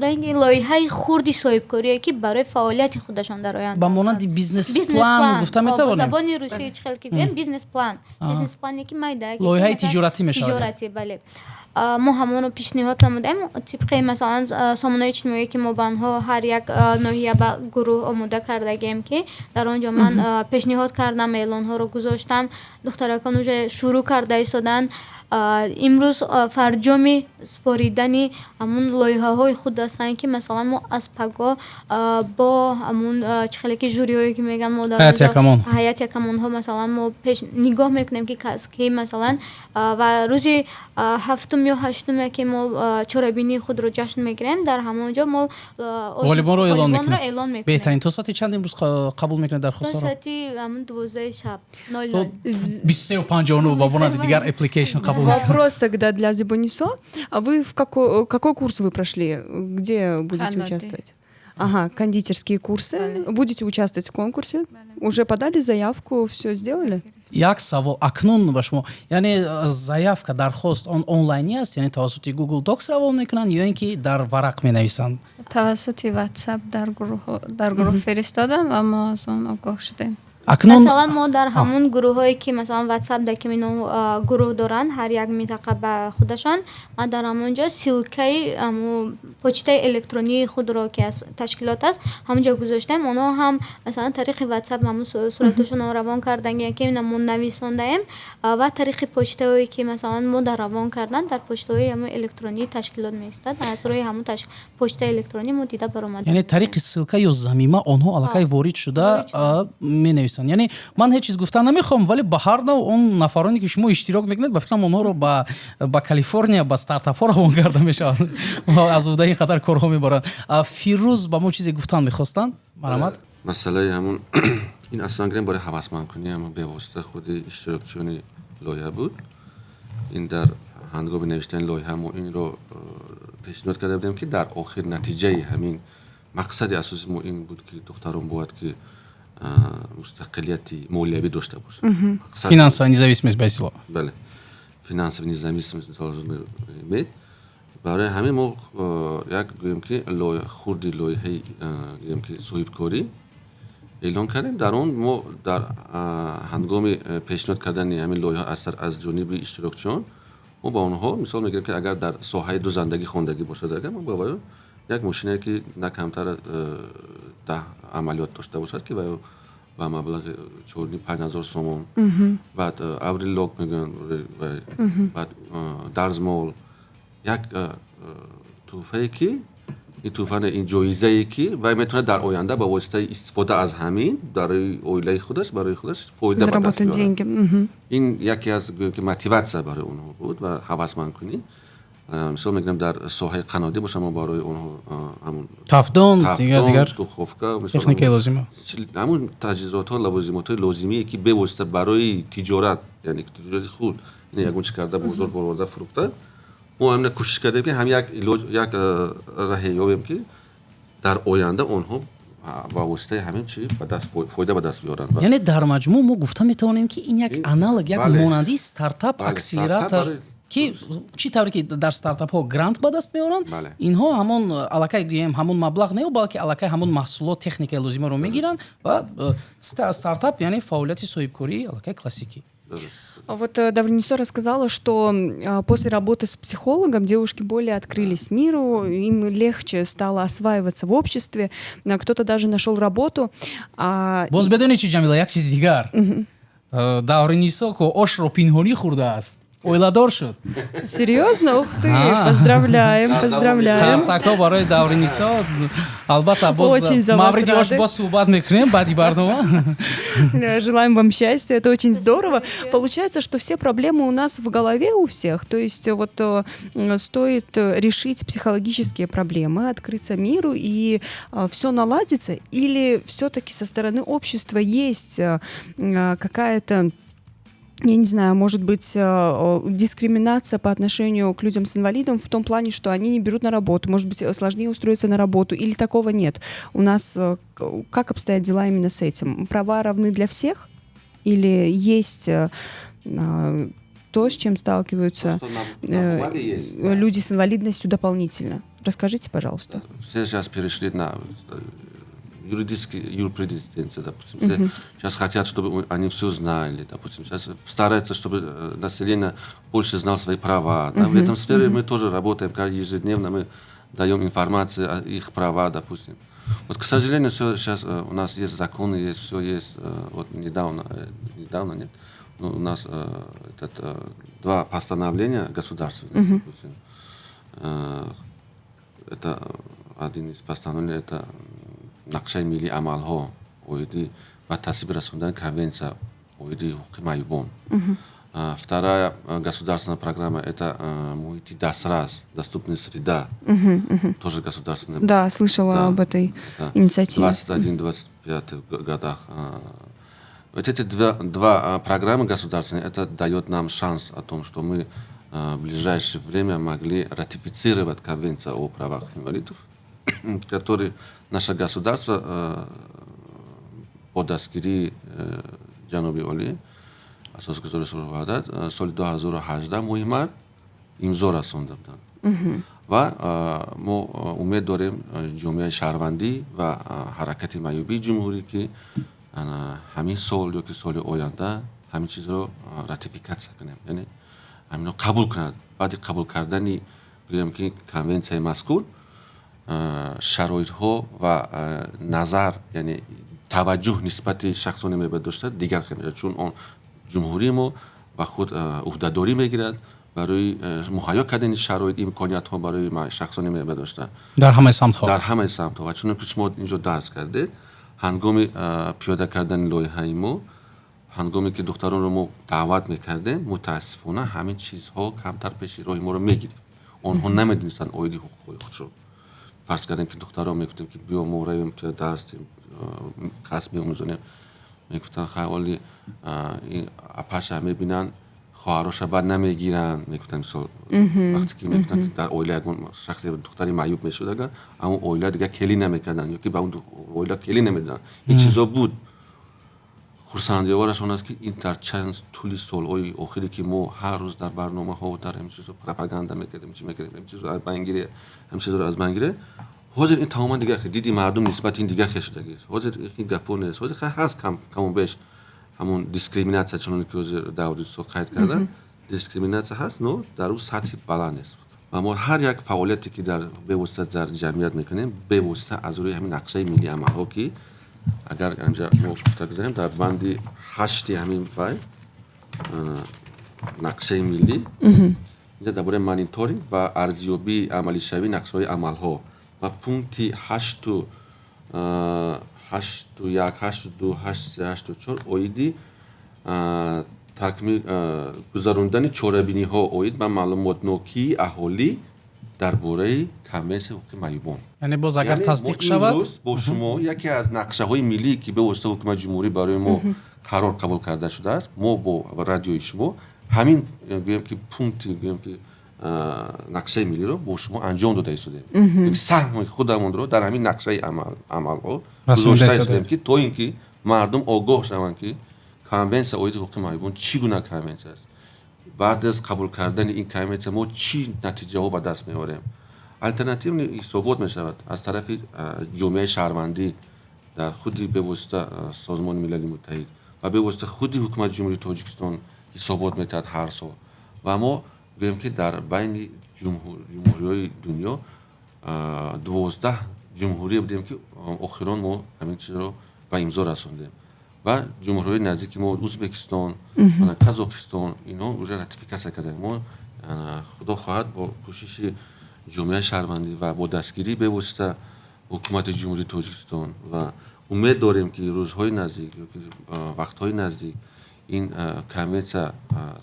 ранги лоиҳаи хурди соҳибкорие, ки барои фаъолияти худашон дар оянда Ба монанди бизнес план гуфта Бо метавонем? забони русӣ чӣ хел ки гӯем, бизнес план, бизнес плане, ки майда ки Лоиҳаи масалан тиҷоратӣ мешавад. Тиҷоратӣ, бале. Мо ҳамонро пешниҳод намудаем тибқи, масалан, сомонаҳои иҷтимоие, ки мо ба онҳо ҳар як ноҳия ба гурӯҳ омода кардагием, ки дар он ҷо ман пешниҳод кардам, эълонҳоро гузоштам. Духтаракон уже шурӯъ карда истоданд. Имрӯз фарҷоми супоридани ҳамун лоиҳаҳои худ ҳастанд, ки масалан мо аз пагоҳ бо ҳамун чӣ хеле ки жюриҳое, ки мегӯянд, мо дар Ҳайати онҷо ҳакамон. Ҳайати ҳакамонҳо, масалан, мо пеш нигоҳ мекунем, ки кас ки масалан ва рӯзи ҳафтум ё ҳаштуме, ки мо чорабинии худро ҷашн мегирем, дар ҳамон ҷо мо Ғолибонро эълон ғолибонро мекунед. эълон мекунем. Беҳтарин. То соати чанд имрӯз қабул мекунед То дархостҳоро? соати ҳамун 12 шаб, нол То нол. 23:59 ба монанди дигар application қабул мекунед. Вопрос тогда для Зебонисо. А вы в какой курс вы прошли? Где будете Канады. участвовать? Ага, кондитерские курсы. Бале. Будете участвовать в конкурсе? Бале. Уже подали заявку, все сделали? Як савол акнун ба шумо. Яъне заявка, дархост, он онлайнӣ аст, яъне тавассути Google Docs равон мекунанд ё ин ки дар варақ менависанд? Тавассути WhatsApp дар гурӯҳ фиристодам ва мо аз он огоҳ шудем. Акнун Масалан, мо дар ҳамун гурӯҳҳое, ки масалан WhatsApp да, ки ино гурӯҳ доранд, ҳар як минтақа ба худашон, ман дар ҳамон ҷо ссылкаи ҳамун почтаи электронии худро, ки аз ташкилот аст, ҳамон ҷо гузоштем. Онҳо ҳам, масалан, тариқи WhatsApp ҳамун сураташонро равон кардан, ки мо нависондаем, ва тариқи почтаое, ки масалан мо дар равон кардан, дар почтаҳои ҳамун электронии ташкилот меистад. Аз рӯи ҳамун почтаи электронӣ мо дида баромадем. Яъне тариқи ссылка ё замима онҳо аллакай ворид шуда Ворид шуда. менависанд. Яъне ман ҳеҷ чиз гуфта намехоҳам, вале ба ҳар нав он нафароне, ки шумо иштирок мекунед, ба фикрам, онҳоро ба Калифорния ба стартапҳо равон карда мешаванд ва аз уҳдаи ин қадар корҳо мебаранд. Фирӯз ба мо чизе гуфтан мехостанд, марҳамат. Масъалаи ҳамун ин аслан гирем, барои ҳавасмандкунӣ ҳамун бевосита худи иштирокчиёни лоиҳа буд. Ин дар ҳангоми навиштани лоиҳа мо инро пешниҳод карда будем, ки дар охир натиҷаи ҳамин мақсади асосии мо ин буд, ки духтарон бояд ки мустақилияти молиявӣ дошта бошанд. Финансовая независимость, ба истилоҳ. Бале, финансовая независимость должны иметь. Барои ҳамин мо як, гӯем ки, хурди лоиҳаи, гӯем ки, соҳибкорӣ эълон кардем. Дар он мо дар ҳангоми пешниҳод кардани ҳамин лоиҳа аз ҷониби иштирокчиён мо ба онҳо мисол мегирем, ки агар дар соҳаи дузандагӣ хондагӣ бошад, агар мо ба вай як мошине, ки на камтар 10 амалиёт дошта бошад, ки вай ба маблағи 4-5 ҳазор сомон, баъд оверлок мегӯянд, баъд дарзмол, як тӯҳфае, ки ин тӯҳфа не, ин ҷоизае, ки вай метавонад дар оянда ба воситаи истифода аз ҳамин барои оилаи худаш, барои худаш фоида ба даст Заработать биёрад. деньги. Мгм. Ин яке аз, гӯем ки, мотиватсия барои онҳо буд ва ҳавасмандкунӣ. Мисол мегирем, дар соҳаи қаннодӣ боша, мо барои онҳо ҳамун тафдон, дигар тафдон, дигар духовка, мисол, техникаи лозима. Ҳамун таҷҳизотҳо, лавозимотҳои лозимие, ки бевосита барои тиҷорат, яъне тиҷорати худ, ин ягон чиз карда, бозор бароварда, фурӯхта, мо ҳамина кӯшиш кардем, ки ҳам як илоҷ, як раҳе ёбем, ки дар оянда онҳо ба воситаи ҳамин чи ба даст фоида ба даст биёранд. Яъне дар маҷмӯъ мо гуфта метавонем, ки ин як аналог, як монанди стартап, акселератор, стартап барои ки чӣ тавре ки дар стартапҳо грант ба даст меоранд, инҳо ҳамон аллакай, гӯем, ҳамон маблағ не, балки аллакай ҳамон маҳсулот, техникаи лозимаро мегиранд ва стартап, яъне фаъолияти соҳибкории аллакай классикӣ. Вот Давринисо рассказала, что после работы с психологом девушки более открылись миру, им легче стало осваиваться в обществе, кто-то даже нашел работу. Боз медонӣ чи, Ҷамила, як чизи дигар. Давринисо ко ошро пинҳонӣ хӯрдааст, оиладор шуд. Серьезно? Ух ты! А. Поздравляем, поздравляем. Қарсакҳо барои Давринисо, албатта, боз Очень за вас мавриди ош рады. боз суҳбат мекунем баъди барнома. Желаем вам счастья, это очень здорово. Получается, что все проблемы у нас в голове у всех. То есть вот стоит решить психологические проблемы, открыться миру, и все наладится? Или все-таки со стороны общества есть какая-то, я не знаю, может быть, дискриминация по отношению к людям с инвалидом в том плане, что они не берут на работу, может быть, сложнее устроиться на работу, или такого нет? У нас как обстоят дела именно с этим? Права равны для всех? Или есть то, с чем сталкиваются Просто на бумаге есть, да. люди с инвалидностью дополнительно? Расскажите, пожалуйста. Все сейчас перешли на юридический юриспруденция, допустим. Все сейчас хотят, чтобы они все знали, допустим. Сейчас стараются, чтобы население больше знало свои права. Да? В этом сфере мы тоже работаем, как ежедневно мы даем информацию о их права, допустим. Вот, к сожалению, все сейчас у нас есть законы, есть все есть. Вот недавно, недавно нет, но у нас этот, два постановления государственных, допустим. Это один из постановлений, это нақшаи миллии амалҳо оиди ба тасвиб расондани конвенсия оиди ҳуқуқи маъюбон. Вторая государственная программа — это муҳити дастрас, доступная среда, тоже государственная. Да, слышала Да, об этой да. инициативе. 21-25 годах. Вот эти два программы государственные, это дает нам шанс о том, что мы в ближайшее время могли ратифицировать Конвенцию о правах инвалидов, который наше государство бо дастгирии ҷаноби олӣ, асосгузори сулҳу ваҳдат, соли 2018 моҳи март имзо расонда буданд. Ва мо умед дорем, ҷомеаи шаҳрвандӣ ва ҳаракати маъюбии ҷумҳурӣ, ки ҳамин сол ё ки соли оянда ҳамин чизро ратификатсия кунем, яъне ҳаминро қабул кунад. Баъди қабул кардани, гӯям ки, конвенсияи мазкур, шароитҳо ва назар, яъне таваҷҷӯҳ нисбати шахсоне мебояд дошта дигар хел мешавад, чун он ҷумҳурии мо ба худ ӯҳдадорӣ мегирад барои муҳайё кардани шароит, имкониятҳо барои шахсоне мебояд дошта. Дар ҳамаи самтҳо. Дар ҳамаи самтҳо. Ва чуноне ки шумо инҷо дарс кардед, ҳангоми пиёда кардани лоиҳаи мо, ҳангоме ки духтаронро мо даъват мекардем, мутаассифона, ҳамин чизҳо камтар пеши роҳи моро мегирифт. Онҳо намедонистанд оиди ҳуқуқҳои худшон. Фарз кардем, ки духтарон мегуфтем, ки биё, мо равем, дарс касб меомӯзонем, мегуфтанд: хай, оли апаша мебинанд, хоҳароша баъд намегиранд, мегуфтанд. Мисол, вақте ки мегуфтанд, ки дар оила ягон шахсе духтари маъюб мешуд, агар ҳамон оила дигар келин намекарданд ё ки ба он оила келин намедоданд. Ин чизо буд. Хурсандиовараш он аст, ки ин дар чанд тӯли солҳои охире, ки мо ҳар рӯз дар барномаҳо, дар ҳамин чизо пропаганда мекардем, чӣ мекардем, ҳамин чизро аз байн гире, ҳамин чизро аз байн гире, ҳозир ин тамоман дигар, диди мардум нисбати ин дигар хел шудагист. Ҳозир ин гапҳо нест. Ҳозир хай ҳаст каму беш ҳамон дискриминатсия, чуноне ки ҳозир Давринисо қайд карданд, дискриминатсия ҳаст, но дар ӯ сатҳи баланд нест. Ва мо ҳар як фаъолияте, ки дар бевосита дар ҷамъият мекунем, бевосита аз рӯи ҳамин нақшаи миллии амалҳо, ки агар инҷа мо гуфта гузарем, дар банди ҳашти ҳамин вай нақшаи миллӣ, инҷа дар бораи мониторинг ва арзёбии амалишавии нақшаҳои амалҳо ва пункти 8.1, 8.2, 8.3, 8.4 оиди такмил гузарондани чорабиниҳо оид ба маълумотнокии аҳолӣ дар бораи конвенсияи ҳуқуқи маъюбон. Яъне боз агар Яъне тасдиқ мо шавад. Имрӯз бо шумо яке аз нақшаҳои миллие, ки бевосита ҳукумати ҷумҳурӣ барои мо қарор қабул карда шудааст, мо бо радиои шумо ҳамин гӯем ки пункти, гӯем ки, нақшаи миллиро бо шумо анҷом дода истодем, саҳми худамонро дар ҳамин нақшаи амалҳо расонида гузошта истодем. Истодем, ки то ин ки мардум огоҳ шаванд, ки конвенсия оиди ҳуқуқи маъюбон чӣ гуна конвенсия аст, баъд аз қабул кардани ин конвенсия мо чӣ натиҷаҳо ба даст меорем. Алтернативный ҳисобот мешавад аз тарафи ҷомеаи шаҳрвандӣ, дар худи бевосита Созмони Милали Муттаҳид ва бевосита худи ҳукумати Ҷумҳурии Тоҷикистон ҳисобот метиҳад ҳар сол. Ва мо гӯем, ки дар байни ҷумҳуриҳои дунё 12 ҷумҳурие будем, ки охирон мо ҳамин чизро ба имзо расондем. Ва ҷумҳуриҳои наздики мо, Ӯзбекистон, Қазоқистон, инҳо уже ратификатсия карданд. Мо, худо хоҳад, бо кӯшиши ҷомеаи шаҳрвандӣ ва бо дастгирии бевосита ҳукумати Ҷумҳурии Тоҷикистон ва умед дорем, ки рӯзҳои наздик ёки вақтҳои наздик ин конвенсия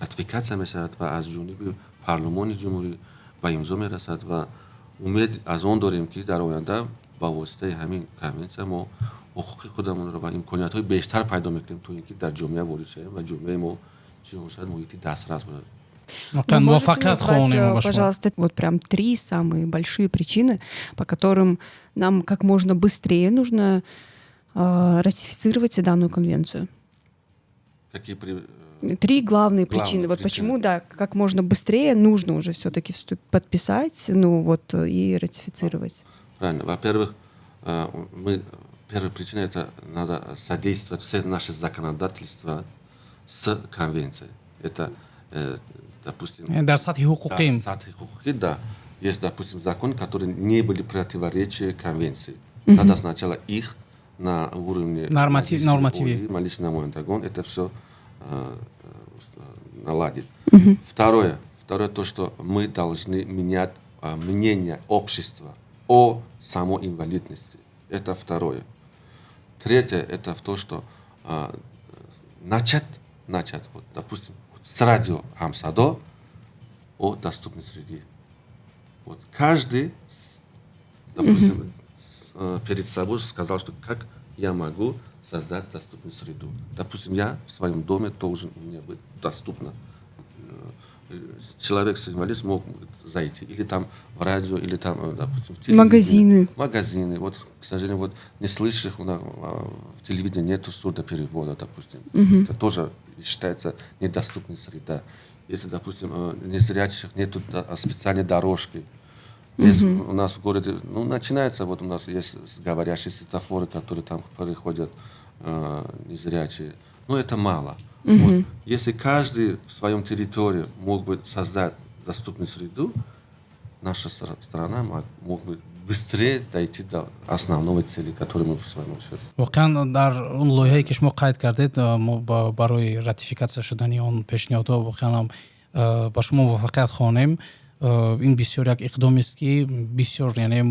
ратификатсия мешавад ва аз ҷониби парлумони ҷумҳурӣ ба имзо мерасад. Ва умед аз он дорем, ки дар оянда ба воситаи ҳамин конвенсия мо ҳуқуқи худамонро ва имкониятҳои бештар пайдо мекунем, то ин ки дар ҷомеа ворид шавем ва ҷомеаи мо чӣ бошад, муҳити дастрас бошад. Можете назвать, пожалуйста, вот прям три самые большие причины, по которым нам как можно быстрее нужно ратифицировать данную конвенцию? Какие Три главные причины. Вот причины. Почему, да, как можно быстрее нужно уже все-таки подписать, ну вот, и ратифицировать. Правильно. Во-первых, мы первая причина — это надо содействовать все наше законодательство с конвенцией. Это, допустим, дар сатҳи ҳуқуқӣ. Сатҳи ҳуқуқӣ, да. Есть, допустим, законы, которые не были противоречия конвенции. Надо сначала их на уровне Норматив, нормативи. Маҷлиси намояндагон это все наладить. Второе то, что мы должны менять мнение общества о самой инвалидности. Это второе. Третье, это в то, что начать, вот, допустим, с радио Хамсадо о доступной среде. Вот каждый, допустим, перед собой сказал, что как я могу создать доступную среду. Допустим, я в своем доме должен у меня быть доступно. Человек с инвалидностью мог зайти или там в радио, или там, допустим, в телевидении. Магазины. Магазины. Вот, к сожалению, вот не слышащих у нас в телевидении нету сурдоперевода, допустим. Это тоже считается недоступной среда. Если, допустим, незрячих нету специальной дорожки. Есть у нас в городе, ну, начинается, вот у нас есть говорящие светофоры, которые там переходят незрячие. Но это мало. Вот. Если каждый в своем территории мог бы создать доступную среду, наша страна мог бы быстрее дойти до основной цели, которую мы с вами сейчас. Воқеан, дар он лоиҳае, ки шумо қайд кардед, мо барои ратификатсия шудани он пешниҳодҳо воқеан ҳам ба шумо муваффақият хоҳонем. Ин бисёр як иқдомест, ки бисёр, яъне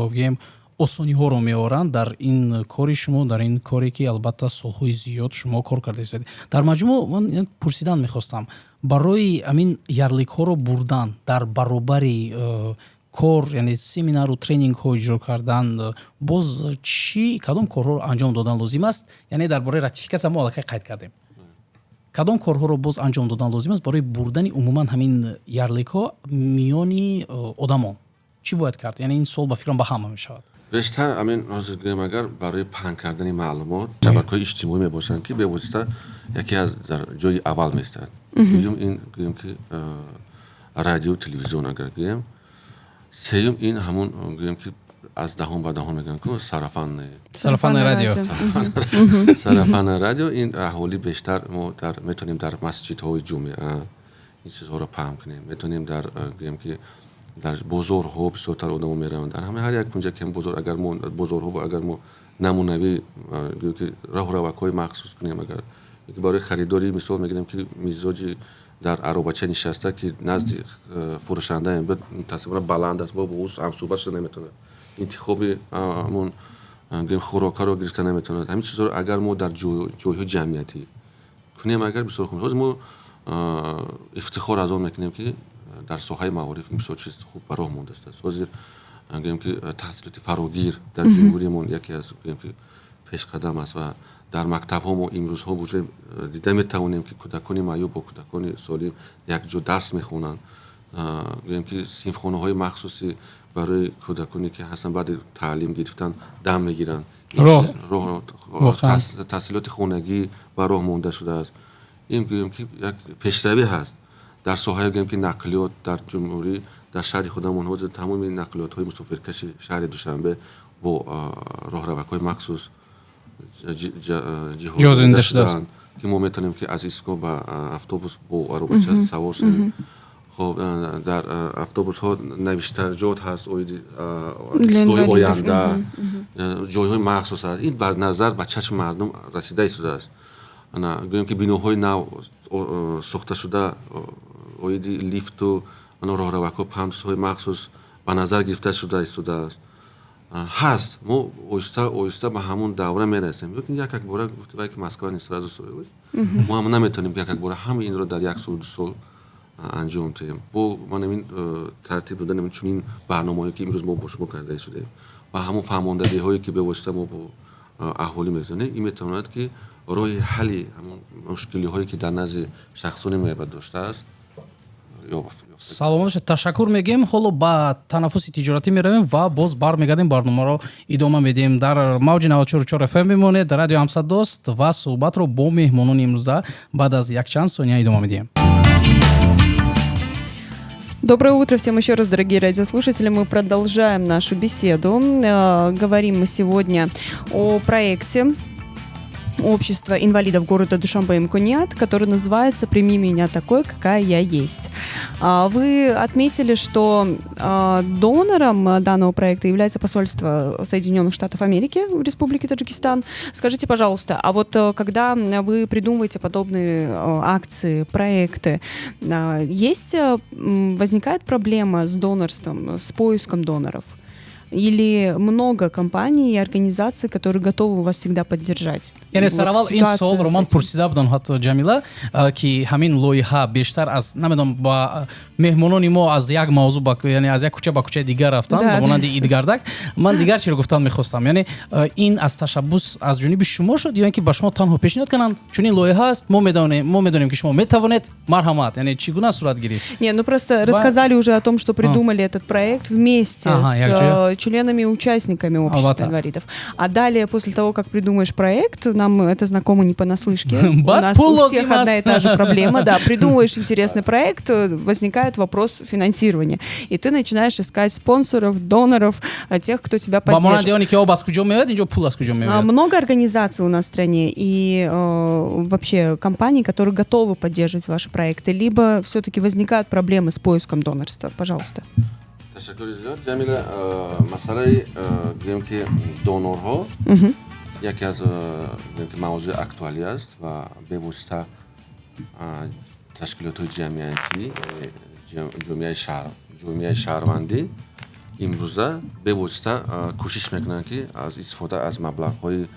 гӯем, осониҳоро меоранд дар ин кори шумо, дар ин коре, ки албатта солҳои зиёд шумо кор карда истоед. Дар маҷмӯъ ман пурсидан мехостам: барои ҳамин ярликҳоро бурдан дар баробари кор, яъне семинару тренингҳо иҷро кардан, боз чӣ, кадом корҳоро анҷом додан лозим аст? Яъне дар бораи ратификатсия мо аллакай қайд кардем, кадом корҳоро боз анҷом додан лозим аст барои бурдани умуман ҳамин ярликҳо миёни одамон? Чӣ бояд кард? Яъне ин суол, ба фикрам, ба ҳама мешавад. Бештар ҳамин ҳозир гӯем, агар барои паҳн кардани маълумот шабакаҳои иҷтимоӣ мебошанд, ки бевосита яке аз дар ҷои аввал меистад. Дуюм ин, гӯем, ки радио, телевизион агар гӯем. Сеюм ин ҳамун, гӯем, ки аз даҳон ба даҳон мегӯянд ку, сарафанное Сарафанное радио. Сарафанное радио. Ин аҳолӣ бештар мо дар метавонем дар масҷидҳои ҷумъа ин чизҳоро паҳн кунем, метавонем дар, гӯем, ки дар бозорҳо бисёртар одамо мераванд, дар ҳама ҳар як кунҷа ки бозор, агар мо бозорҳо, агар мо намунавӣ, гӯем, ки роҳравакҳои махсус кунем, агар барои харидорӣ, мисол мегирем, ки мизоҷи дар аробача нишаста, ки назди фурӯшанда мутаассифона баланд аст, бо ӯ ҳамсӯҳбат шуда наметавонад, интихоби ҳамон, гӯем, хӯрокаро гирифта наметавонад. Ҳамин чизҳоро агар мо дар ҷойҳои ҷамъиятӣ кунем, агар бисёр хуб. Ҳозир мо ифтихор аз он мекунем, ки дар соҳаи маориф бисёр чиз хуб ба роҳ монда шудааст. Ҳозир, гӯем, ки таҳсилоти фарогир дар ҷумҳуриямон яке аз, гӯем, ки пешқадам аст ва дар мактабҳо мо имрӯзҳо уже дида метавонем, ки кӯдакони маъюб бо кӯдакони солим якҷо дарс мехонанд. Гӯем, ки синфхонаҳои махсуси барои кӯдаконе, ки ҳастанд, баъди таълим гирифтан дам мегиранд, таҳсилоти хонагӣ ба роҳ монда шудааст. Ин, гӯем, ки як пешравӣ ҳаст дар соҳаи, гӯем, ки нақлиёт дар ҷумҳурӣ. Дар шаҳри худамон ҳозир тамоми нақлиётҳои мусофиркаши шаҳри Душанбе бо роҳравакҳои махсус ҷиҳозонида шудааст, ки мо метавонем, ки аз истгоҳ ба автобус бо аробача савор шавем. Хоб, дар автобусҳо навиштаҷот ҳаст оиди истгоҳи оянда, ҷойҳои махсус аст. Ин бар назар ба чашми мардум расида истодааст. Гӯем, ки биноҳои нав сохташуда оиди лифту роҳравакҳо, пандусҳои махсус ба назар гирифта шуда истодааст. Ҳаст, мо оҳиста оҳиста ба ҳамун давра мерасем, лекин як якбора, гуфти ки Москва не сразу строилась, мо ҳам наметавонем ки як якбора ҳамаи инро дар як солу 2 сол анҷом диҳем. Бо ман ин тартиб додани чунин барномаҳое, ки имрӯз мо бо шумо карда истодаем, ва ҳамун фаҳмондадиҳое, ки бевосита мо бо аҳолӣ мезанем, ин метавонад, ки роҳи ҳалли ҳамун мушкилиҳое, ки дар назди шахсони маъюб доштааст. Саломат бошед, ташаккур мегӯем. Ҳоло ба танаффуси тиҷоратӣ меравем ва боз бармегардем, барномаро идома медиҳем. Дар мавҷи 94,4 ФМ бимонед, дар радио Ҳамсадост, ва суҳбатро бо меҳмонони имрӯза баъд аз якчанд сония идома медиҳем. Доброе утро всем еще раз, дорогие радиослушатели. Мы продолжаем нашу беседу. Говорим мы сегодня о проекте общества инвалидов города Душанбе «Имконият», который называется «Прими меня такой, какая я есть». Вы отметили, что донором данного проекта является посольство Соединенных Штатов Америки в Республике Таджикистан. Скажите, пожалуйста, а вот когда вы придумываете подобные акции, проекты, есть, возникает проблема с донорством, с поиском доноров? Или много компаний и организаций, которые готовы вас всегда поддержать? Яъне сараввал ин суолро ман пурсида будам ҳатто, Ҷамила, ки ҳамин лоиҳа бештар аз, намедонам, ба меҳмонони мо аз як мавзӯъ, яъне аз як кӯча ба кӯчаи дигар рафтанд, ба монанди идгардак. Ман дигар чиро гуфтан мехостам, яъне ин аз ташаббус аз ҷониби шумо шуд ё ин ки ба шумо танҳо пешниҳод кунанд, чунин лоиҳа аст, мо медонем, ки шумо метавонед, марҳамат, яъне чӣ гуна сурат гирифт? Не, ну просто рассказали уже о том, что придумали этот проект вместе с членами и участниками общества инвалидов. А далее, после того, как придумаешь проект, нам это знакомо не понаслышке. У нас у всех одна и та же проблема. Да, придумываешь интересный проект, возникает вопрос финансирования. И ты начинаешь искать спонсоров, доноров, тех, кто тебя поддержит. Много организаций у нас в стране и вообще компаний, которые готовы поддерживать ваши проекты, либо все-таки возникают проблемы с поиском донорства? Пожалуйста. Ташаккури зиёд, Ҷамила. Масъалаи, гӯем, ки донорҳо яке аз, гӯем, ки мавзӯи актуалӣ аст ва бевосита ташкилотҳои ҷамъиятӣ, ҷомеаи шаҳрвандӣ имрӯза бевосита кӯшиш мекунанд, ки аз истифода аз маблағҳои,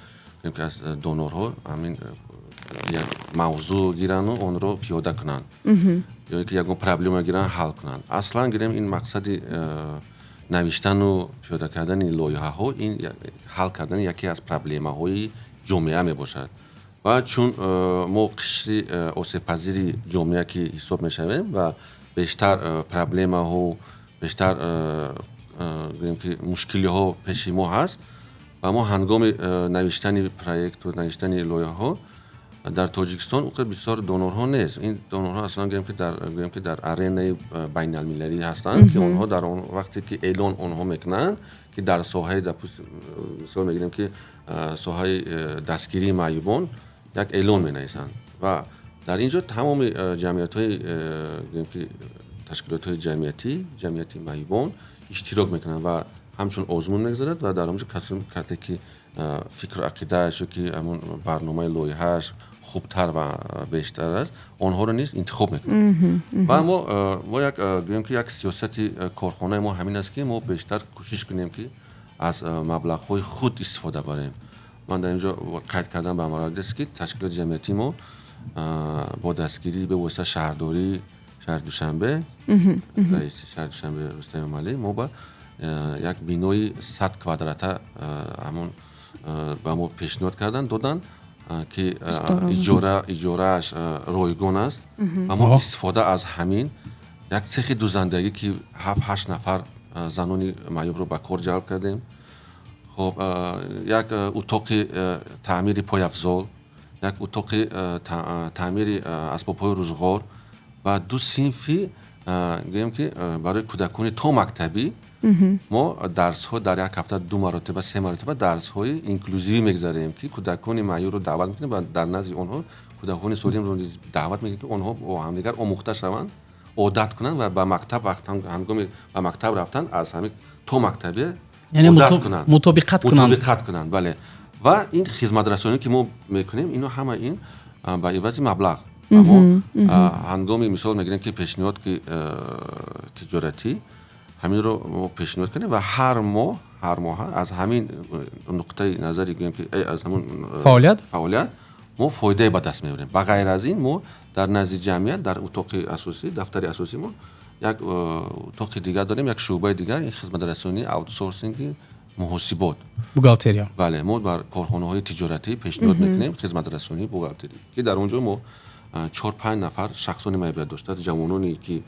гӯем, ки аз донорҳо ҳамин як мавзӯъ гирану онро пиёда кунанд ё ки ягон проблема гиранд, ҳал кунанд. Аслан гирем, ин мақсади навиштану пиёда кардани лоиҳаҳо ин ҳал кардани яке аз проблемаҳои ҷомеа мебошад. Ва чун мо қишри осебпазири ҷомеа ки ҳисоб мешавем ва бештар проблемаҳо, бештар, гӯем, ки мушкилиҳо пеши мо ҳаст ва мо ҳангоми навиштани проекту навиштани лоиҳаҳо дар Тоҷикистон он қадр бисёр донорҳо нест. Ин донорҳо аслан, гӯем, ки дар аренаи байналмилалӣ ҳастанд, ки онҳо дар он вақте ки эълон онҳо мекунанд, ки дар соҳаи, мисол мегирем, ки соҳаи дастгирии маъюбон як эълон менависанд ва дар ин ҷо тамоми ҷамъиятҳои, гӯем, ки ташкилотҳои ҷамъиятӣ, ҷамъияти маъюбон иштирок мекунанд ва ҳамчун озмун мегузарад ва дар он ҷо касе ки фикру ақидааш ё ки ҳамон барномаи лоиҳааш хубтар ва бештар аст, онҳоро низ интихоб мекунанд. Ва мо як, гӯем, ки як сиёсати корхонаи мо ҳамин аст, ки мо бештар кӯшиш кунем, ки аз маблағҳои худ истифода барем. Ман дар ин ҷо қайд кардам ба маврид аст, ки ташкилоти ҷамъиятии мо бо дастгирии бевосита шаҳрдории шаҳри Душанбе, раиси шаҳри Душанбе Рустам Эмомалӣ, мо ба як бинои 100 квадрата ҳамон ба мо пешниҳод карданд, доданд, ки иҷорааш ройгон аст ва мо истифода аз ҳамин як цехи дузандагӣ, ки ҳафт ҳашт нафар занони маъюбро ба кор ҷалб кардем. Хоб, як утоқи таъмири пойафзол, як утоқи таъмири асбобҳои рӯзғор ва ду синфи, гӯем, ки барои кӯдакони то мактабӣ. Мо дарсҳо дар як ҳафта ду маротиба, се маротиба дарсҳои инклюзивӣ мегузарем, ки кӯдакони маъюбро даъват мекунем ва дар назди онҳо кӯдакони солимро даъват мекунем, ки онҳо бо ҳамдигар омӯхта шаванд. Одат кунанд ва ба мактаб вақт ҳангоми ба мактаб рафтан аз ҳамин то мактабе яъне одат кунанд. Мутобиқат кунанд. Мутобиқат кунанд, бале. Ва ин хизматрасонӣ, ки мо мекунем, ино ҳама ин ба ивази маблағ. Мо ҳангоми мисол мегирем, ки пешниҳод, ки тиҷоратӣ ҳаминро мо пешниҳод кунем ва ҳар моҳ, ҳар моҳа аз ҳамин нуқтаи назари, гӯем ки, аз ҳамун фаъолият. Фаъолият мо фоидае ба даст меорем. Ба ғайр аз ин, мо дар назди ҷамъият, дар утоқи асосӣ, дафтари асосӣ, мо як утоқи дигар дорем, як шӯъбаи дигар, ин хизматрасонии аутсорсинги муҳосибот. Бухгалтерия. Бале, мо бар корхонаҳои тиҷоратӣ пешниҳод мекунем хизматрасонии бухгалтерӣ, ки дар он ҷо мо чор панҷ нафар шахсони маъюбият дошта, ҷавононе ки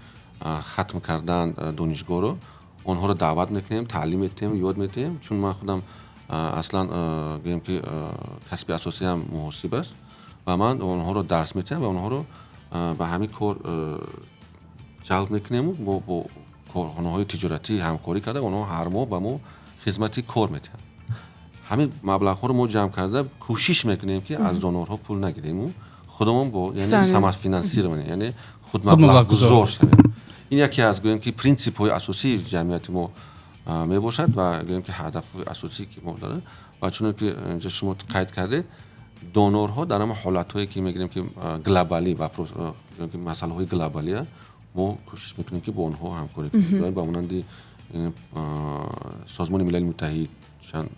хатм карданд донишгоҳро, онҳоро даъват мекунем, таълим медиҳем, ёд медиҳем. Чун ман худам аслан, гӯем ки, касби асосиам муҳосиб аст ва ман онҳоро дарс медиҳам ва онҳоро ба ҳамин кор ҷалб мекунему мо бо корхонаҳои тиҷоратӣ ҳамкорӣ карда, онҳо ҳар моҳ ба мо хизмати кор медиҳанд. Ҳамин маблағҳоро мо ҷамъ карда кӯшиш мекунем, ки аз донорҳо пул нагирему худамон бо, яъне самофинансирование, яъне худмаблағгузор шавем. Ин яке аз, гӯем ки, принсипҳои асосии ҷамъияти мо мебошад ва, гӯем ки, ҳадафҳои асосие, ки мо дорем. Ва чуне ки инҷа шумо қайд кардед, донорҳо дар ҳама ҳолатҳое, ки мегирем, ки глобалӣ вопрос, ки масъалаҳои глобалия, мо кӯшиш мекунем, ки бо онҳо ҳамкорӣ кунем. Ба монанди Созмони Милали Муттаҳид чанд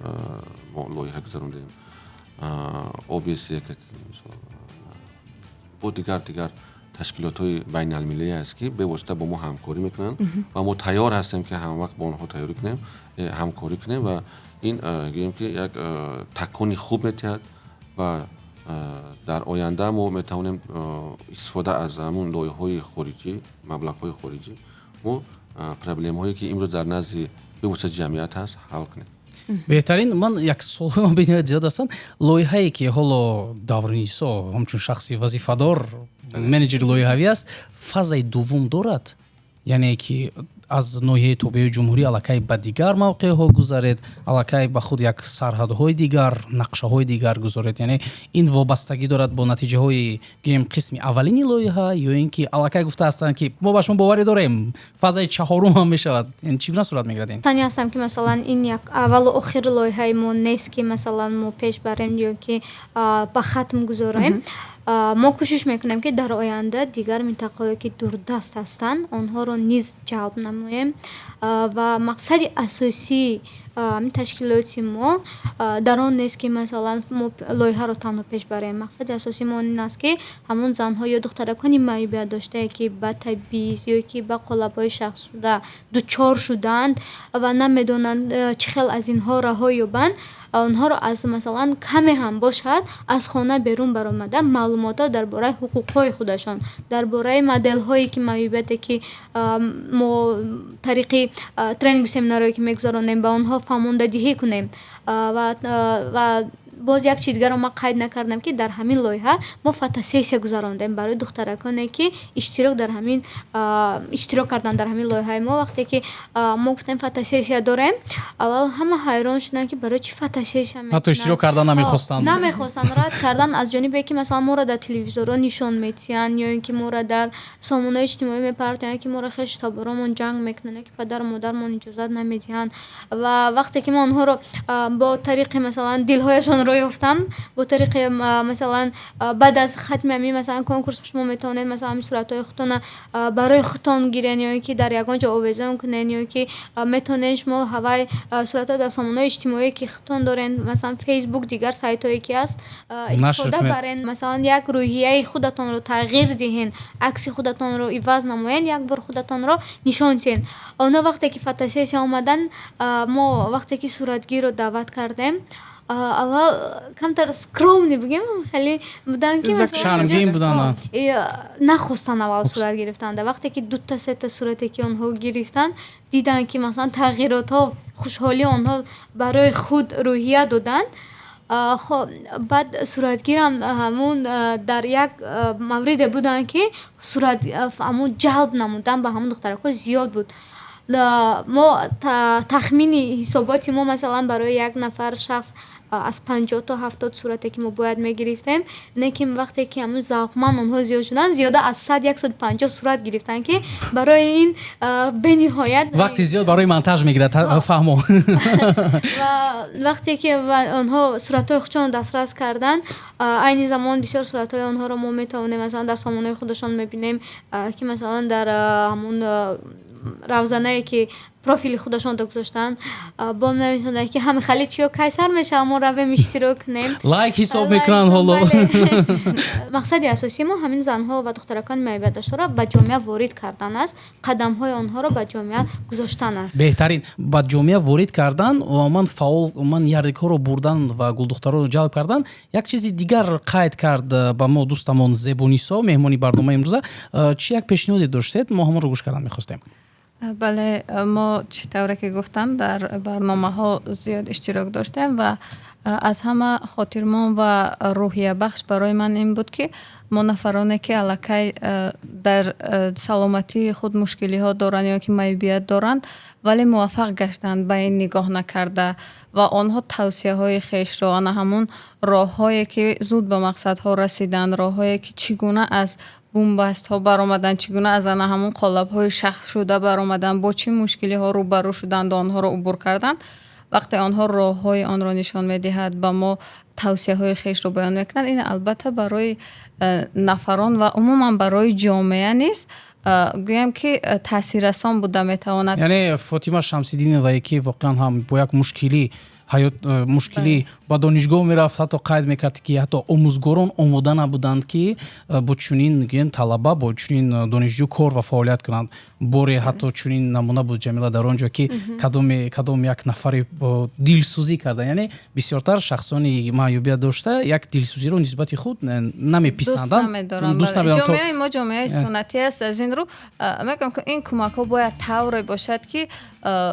мо лоиҳа гузарондем, ОБСЕ, бо дигар ташкилотҳои байналмилалӣ аст, ки бевосита бо мо ҳамкорӣ мекунанд ва мо тайёр ҳастем, ки ҳамавақт бо онҳо тайёрӣ кунем, ҳамкорӣ кунем. Ва ин, гӯем ки, як такони хуб метиҳад ва дар оянда мо метавонем истифода аз ҳамун лоиҳаҳои хориҷӣ, маблағҳои хориҷӣ, мо проблемаҳое, ки имрӯз дар назди бевосита ҷамъият ҳаст, ҳал кунем. Беҳтарин. Ман як суолҳои бениҳоят зиёд ҳастанд. Лоиҳае, ки ҳоло Даврнисо ҳамчун шахси вазифадор, менеҷери лоиҳавӣ аст, фазаи дуввум дорад, яъне ки аз ноҳияи тобеи ҷумҳурӣ аллакай ба дигар мавқеъҳо гузаред, аллакай ба худ як сарҳадҳои дигар, нақшаҳои дигар гузоред? Яъне ин вобастагӣ дорад бо натиҷаҳои, гӯем, қисми аввалини лоиҳа ё ин ки аллакай гуфта ҳастанд, ки мо ба шумо боварӣ дорем, фазаи чаҳорум ҳам мешавад? Яъне чӣ гуна сурат мегирад ин? Тани ҳастам, ки масалан ин як аввалу охири лоиҳаи мо нест, ки масалан мо пеш барем ё ки ба хатм гузорем. Мо кӯшиш мекунем, ки дар оянда дигар минтақаҳое, ки дурдаст ҳастанд, онҳоро низ ҷалб намоем. Ва мақсади асосии ташкилоти мо дар он нест, ки масалан мо лоиҳаро танҳо пеш барем. Мақсади асосии мо ин аст, ки ҳамон занҳо ё духтаракони маъюбият доштае, ки ба табъиз ё ки ба қолабҳои шахсшуда дучор шудаанд ва намедонанд, чӣ хел аз инҳо раҳо ёбанд, онҳоро аз масалан каме ҳам бошад аз хона берун баромада, маълумотҳо дар бораи ҳуқуқҳои худашон, дар бораи моделҳое, ки маъюбияте, ки мо тариқи тренингу семинарҳое, ки мегузаронем, ба онҳо фаҳмондадиҳӣ кунем. Ва боз як чизи дигарро ман қайд накардам, ки дар ҳамин лоиҳа мо фотосессия гузарондем барои духтараконе, ки иштирок карданд дар ҳамин лоиҳаи мо. Вақте ки мо гуфтем, фотосессия дорем, аввал ҳама ҳайрон шуданд, ки барои чӣ фотосессия. Ҳатто иштирок кардан намехостанд. Намехостанд, рад кардан аз ҷонибе, ки масалан моро дар телевизорҳо нишон метиҳанд ё ин ки моро дар сомонаҳои иҷтимоӣ мепартоянд, ки моро хешу таборомон ҷанг мекунанд ё ки падару модармон иҷозат намедиҳанд. Ва вақте ки мо онҳоро бо тариқи масалан дилҳояшонро ёфтам, бо тариқи масалан баъд аз хатми ҳамин масалан конкурс шумо метавонед масалан ҳамин суратҳои худтона барои худтон гирен ё ин ки дар ягон ҷо овезон кунен, ё ин ки метавонед шумо ҳавай суратҳо дар сомонаҳои иҷтимоие, ки худтон дорен, масалан Фейсбук, дигар сайтҳое, ки ҳаст, истифода барен, масалан як рӯҳияи худатонро тағйир диҳен, акси худатонро иваз намоен, як бор худатонро нишон диҳен. Онҳо вақте ки фотосессия омаданд, мо вақте ки суратгирро даъват кардем, аввал камтар скромный бигем, хеле буданд, ки шармгин буданд. Нахостанд аввал сурат гирифтанда. Вақте ки дута сета сурате, ки онҳо гирифтанд, диданд, ки масалан тағйиротҳо, хушҳолии онҳо барои худ рӯҳия доданд. Хоб, баъд суратгирам ҳамун дар як мавриде буданд, ки сурат ҳамун ҷалб намудан ба ҳамун духтаракҳо зиёд буд. Мо тахмини ҳисоботи мо, масалан, барои як нафар шахс аз 50 то 70 сурате, ки мо бояд мегирифтем, лекин вақте ки ҳамун завқманд онҳо зиёд шуданд, зиёда аз 100, 150 сурат гирифтанд, ки барои ин бениҳоят Вақти зиёд барои монтаж мегирад, фаҳмо. Ва вақте ки онҳо суратҳои худшонро дастрас карданд, айни замон бисёр суратҳои онҳоро мо метавонем, масалан, дар сомонаҳои худашон мебинем, ки масалан дар ҳамун равзанае, ки профили худашонро гузоштанд, бо нависонда, ки ҳами хали чиё кай сар мешава, мо равем, иштирок кунем. Лайк ҳисоб мекунанд ҳоло. Мақсади асосии мо ҳамин занҳо ва духтаракони маъюбиятдоштаро ба ҷомеа ворид кардан аст, қадамҳои онҳоро ба ҷомеа гузоштан аст. Беҳтарин. Ба ҷомеа ворид кардан ва умуман фаъол, умуман ярликҳоро бурдан ва гулдухтарро ҷалб кардан. Як чизи дигар қайд кард ба мо дӯстамон Зебунисо, меҳмони барномаи имрӯза. Чӣ як пешниҳоде доштед, мо ҳамонро гӯш кардан мехостем. Бале, мо, чӣ тавре ки гуфтанд, дар барномаҳо зиёд иштирок доштем ва аз ҳама хотирмон ва рӯҳиябахш барои ман ин буд, ки мо нафароне, ки аллакай дар саломатии худ мушкилиҳо доранд ё ки маъюбият доранд, вале муваффақ гаштанд, ба ин нигоҳ накарда, ва онҳо тавсияҳои хешро, ана ҳамун роҳҳое, ки зуд ба мақсадҳо расиданд, роҳҳое, ки чӣ гуна аз бунбастҳо баромаданд, чӣ гуна аз ана ҳамун қолабҳои шахсшуда баромаданд, бо чӣ мушкилиҳо рӯбарӯ шуданд, онҳоро убур карданд, вақте онҳо роҳҳои онро нишон медиҳад, ба мо тавсияҳои хешро баён мекунанд, ин албатта барои нафарон ва умуман барои ҷомеа низ гӯям, ки таъсиррасон буда метавонад. Яъне Фотима Шамсиддиновае, ки воқеан ҳам бо як мушкилӣ ҳаёт, мушкилӣ ба донишгоҳ мерафт, ҳатто қайд мекард, ки ҳатто омӯзгорон омода набуданд, ки бо чунин, гӯем, талаба, бо чунин донишҷӯ кор ва фаъолият кунанд. Боре ҳатто чунин намуна буд, Ҷамила, дар он ҷо, ки кадом як нафаре дилсӯзӣ карда. Яъне бисёртар шахсони маъюбият дошта як дилсӯзиро нисбати худ намеписанданд. Ҷомеаи мо ҷомеаи суннатӣ аст, аз ин рӯ мегӯям, ки ин кӯмакҳо бояд тавре бошад, ки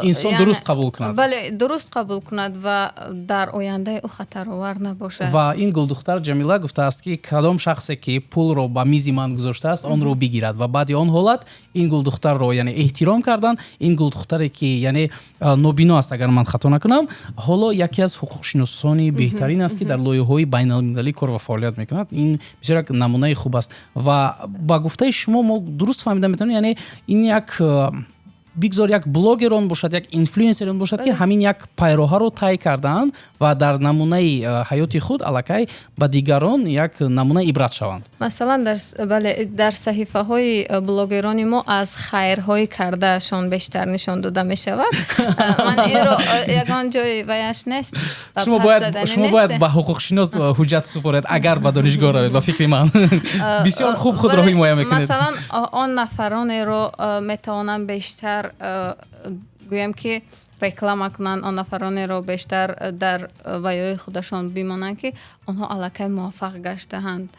инсон дуруст қабул кунад. Бале, дуруст қабул кунад ва дар ояндаи ӯ хатаровар набошад. Ва ин гулдухтар, Ҷамила, гуфтааст, ки кадом шахсе, ки пулро ба мизи ман гузоштааст, онро бигирад. Ва баъди он ҳолат ин гулдухтарро, яъне, эҳтиром карданд. Ин гулдухтаре, ки, яъне, нобино аст, агар ман хато накунам, ҳоло яке аз ҳуқуқшиносони беҳтарин аст, ки дар лоиҳаҳои байналмилалӣ кор ва фаъолият мекунад. Ин бисёр як намунаи хуб аст. Ва ба гуфтаи шумо мо дуруст фаҳмида метавонем, яъне ин як, бигзор як блогерон бошад, як инфлюенсерон бошад, ки ҳамин як пайроҳаро тай кардаанд ва дар намунаи ҳаёти худ аллакай ба дигарон як намунаи ибрат шаванд. Масалан, бале, дар саҳифаҳои блогерони мо аз хайрҳои кардаашон бештар нишон дода мешавад. Ман инро ягон ҷои ваяш нест. Шумо бояд ба ҳуқуқшинос ҳуҷҷат супоред, агар ба донишгоҳ равед. Ба фикри ман, бисёр хуб худро ҳимоя мекунед. Масалан, он нафаронеро метавонанд бештар, гӯям, ки реклама кунанд, он нафаронеро бештар дар ваёи худашон бимонанд, ки онҳо аллакай муваффақ гаштаанд,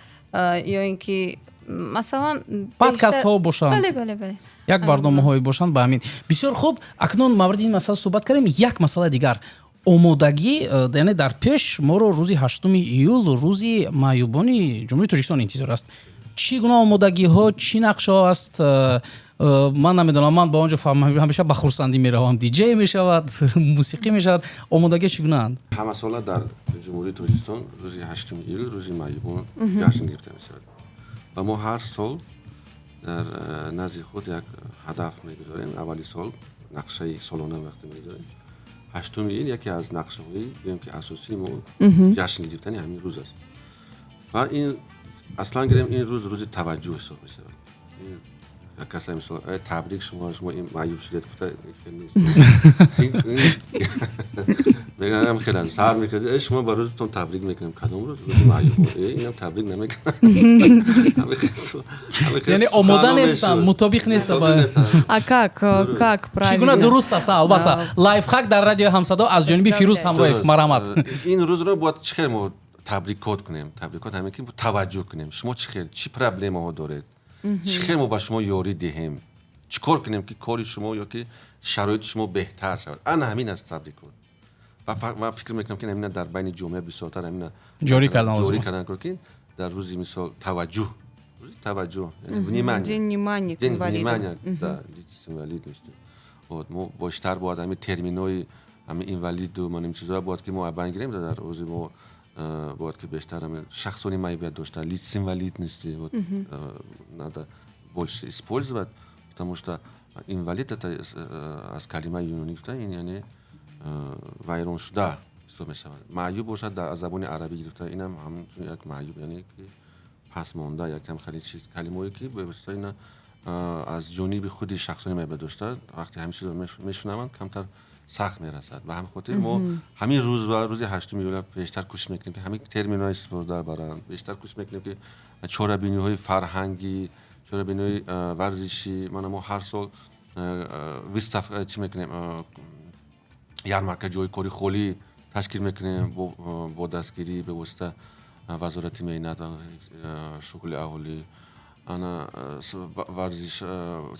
ё ин ки масалан Подкастҳо бошанд. Бале, бале, бале. Як барномаҳое бошанд ба ҳамин. Бисёр хуб. Акнун мавриди ин масъала суҳбат кардем. Як масъалаи дигар, омодагӣ, яъне дар пеш моро рӯзи 8 июл, рӯзи маъюбони Ҷумҳурии Тоҷикистон интизор аст. Чӣ гуна омодагиҳо, чӣ нақшаҳо аст? Ман намедонам, ман ба он ҷо ҳамеша ба хурсандӣ меравам. Диҷей мешавад, мусиқӣ мешавад. Омодагӣ чӣ гунаанд? Ҳамасола дар Ҷумҳурии Тоҷикистон рӯзи 8 июл, рӯзи маъюбон ҷашн гирифта мешавад ва мо ҳар сол дар назди худ як ҳадаф мегузорем. Аввали сол нақшаи солона вақте мегузорем, 8 июл яке аз нақшаҳои, гӯем, ки асосии мо ҷашн гирифтани ҳамин рӯз аст. Ва ин аслан гирем, ин рӯз рӯзи таваҷҷӯҳ ҳисоб мешавад. Касе, мисол, табрик шумо, шумо маъюб шудед гуфта нест. Мегӯям, хеле сар мекард, шумо ба рӯзатон табрик мекунем. Кадом рӯз? Рӯзи маъюб. Инам табрик намекунам. Яъне омода нестанд, мутобиқ нестанд. А как правильно? Чӣ гуна дуруст аст? Албатта, лайфхак дар радиои Ҳамсадо аз ҷониби Фирӯз Ҳамроев, марҳамат. Ин рӯзро бояд чӣ хел мо табрикот кунем? Табрикот ҳамин ки таваҷҷӯҳ кунем: шумо чӣ хел, чӣ проблемаҳо доред, чӣ хел мо ба шумо ёрӣ диҳем, чӣ кор кунем, ки кори шумо ё ки шароити шумо беҳтар шавад. Ана ҳамин аст табрикот. Ва фикр мекунам, ки ҳамина дар байни ҷомеа бисёртар ҳамина ҷорӣ кардан. Ҷорӣ кардан, ки дар рӯзи, мисол, таваҷҷӯҳ, рӯзи таваҷҷӯҳ, внимание, День внимания к день инвалидам. Внимания, да, лиц с инвалидностью. Вот мо бештар бояд ҳамин терминҳои ҳамин инвалиду ман ин чизҳоя бояд ки мо абайн гирем. Дар рӯзи мо бояд ки бештар ҳамин шахсони маъюбият дошта, лиц с инвалидности, вот надо больше использовать, потому что инвалид это аз калимаи юнонӣ гуфта, ин яъне вайроншуда ҳисоб мешавад. Маъюб бошад, аз забони арабӣ гирифта, инам ҳамчун як маъюб, яъне ки пасмонда, якам хеле чиз, калимаое ки бевосита ина аз ҷониби худи шахсони маъюбият дошта, вақте ҳамин чизро мешунаванд, камтар сахт мерасад. Ба ҳамин хотир мо ҳамин рӯз ва рӯзи 8 июла бештар кӯшиш мекунем, ки ҳамин терминҳои истифода баранд, бештар кӯшиш мекунем, ки чорабиниҳои фарҳангӣ, чорабиниҳои варзишӣ. Мана мо ҳар сол выставка чӣ мекунем, ярмарка ҷои кори холӣ ташкил мекунем бо дастгирии бевосита Вазорати меҳнат ва шуғли аҳолӣ. Ана варзиш,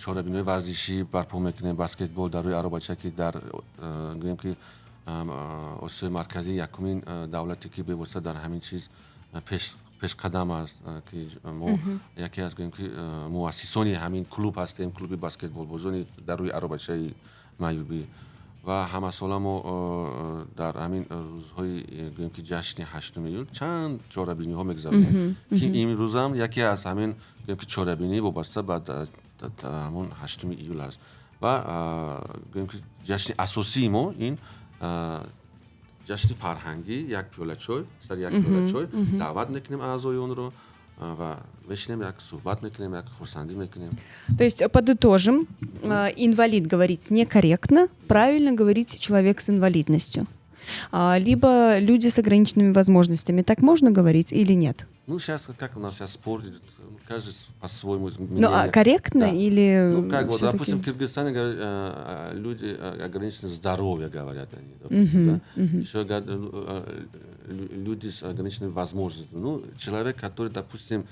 чорабиниҳои варзишӣ барпо мекунем, баскетбол дар рӯи аробача, ки дар гӯем ки Осиёи Марказӣ якумин давлате ки бевосита дар ҳамин чиз пешқадам аст, ки мо яке аз гӯем ки муассисони ҳамин клуб ҳастем, клуби баскетболбозони дар рӯи аробачаи маъюбӣ. Ва ҳамасола мо дар ҳамин рӯзҳои гӯем ки ҷашни 8 июл чанд чорабиниҳо мегузаронем, ки имрӯзам яке аз ҳамин гӯем ки чорабинӣ вобаста ба ҳамон 8 июл аст. Ва гӯем ки ҷашни асосии мо ин ҷашни фарҳангӣ, як пиёла чой, сари як пиёла чой даъват мекунем аъзои онро ва мешинем, як суҳбат мекунем, як хурсандӣ мекунем. То есть подытожим: инвалид говорить некорректно, правильно говорить человек с инвалидностью либо люди с ограниченными возможностями. Так можно говорить или нет? Ну, сейчас, как у нас сейчас спор идет, каждый по-своему. Ну, а корректно, да, или Ну, как вот, допустим, в Киргизстане говорят, люди ограниченного здоровья, говорят они, допустим, да? Еще люди с ограниченными возможностями. Ну, человек, который, допустим,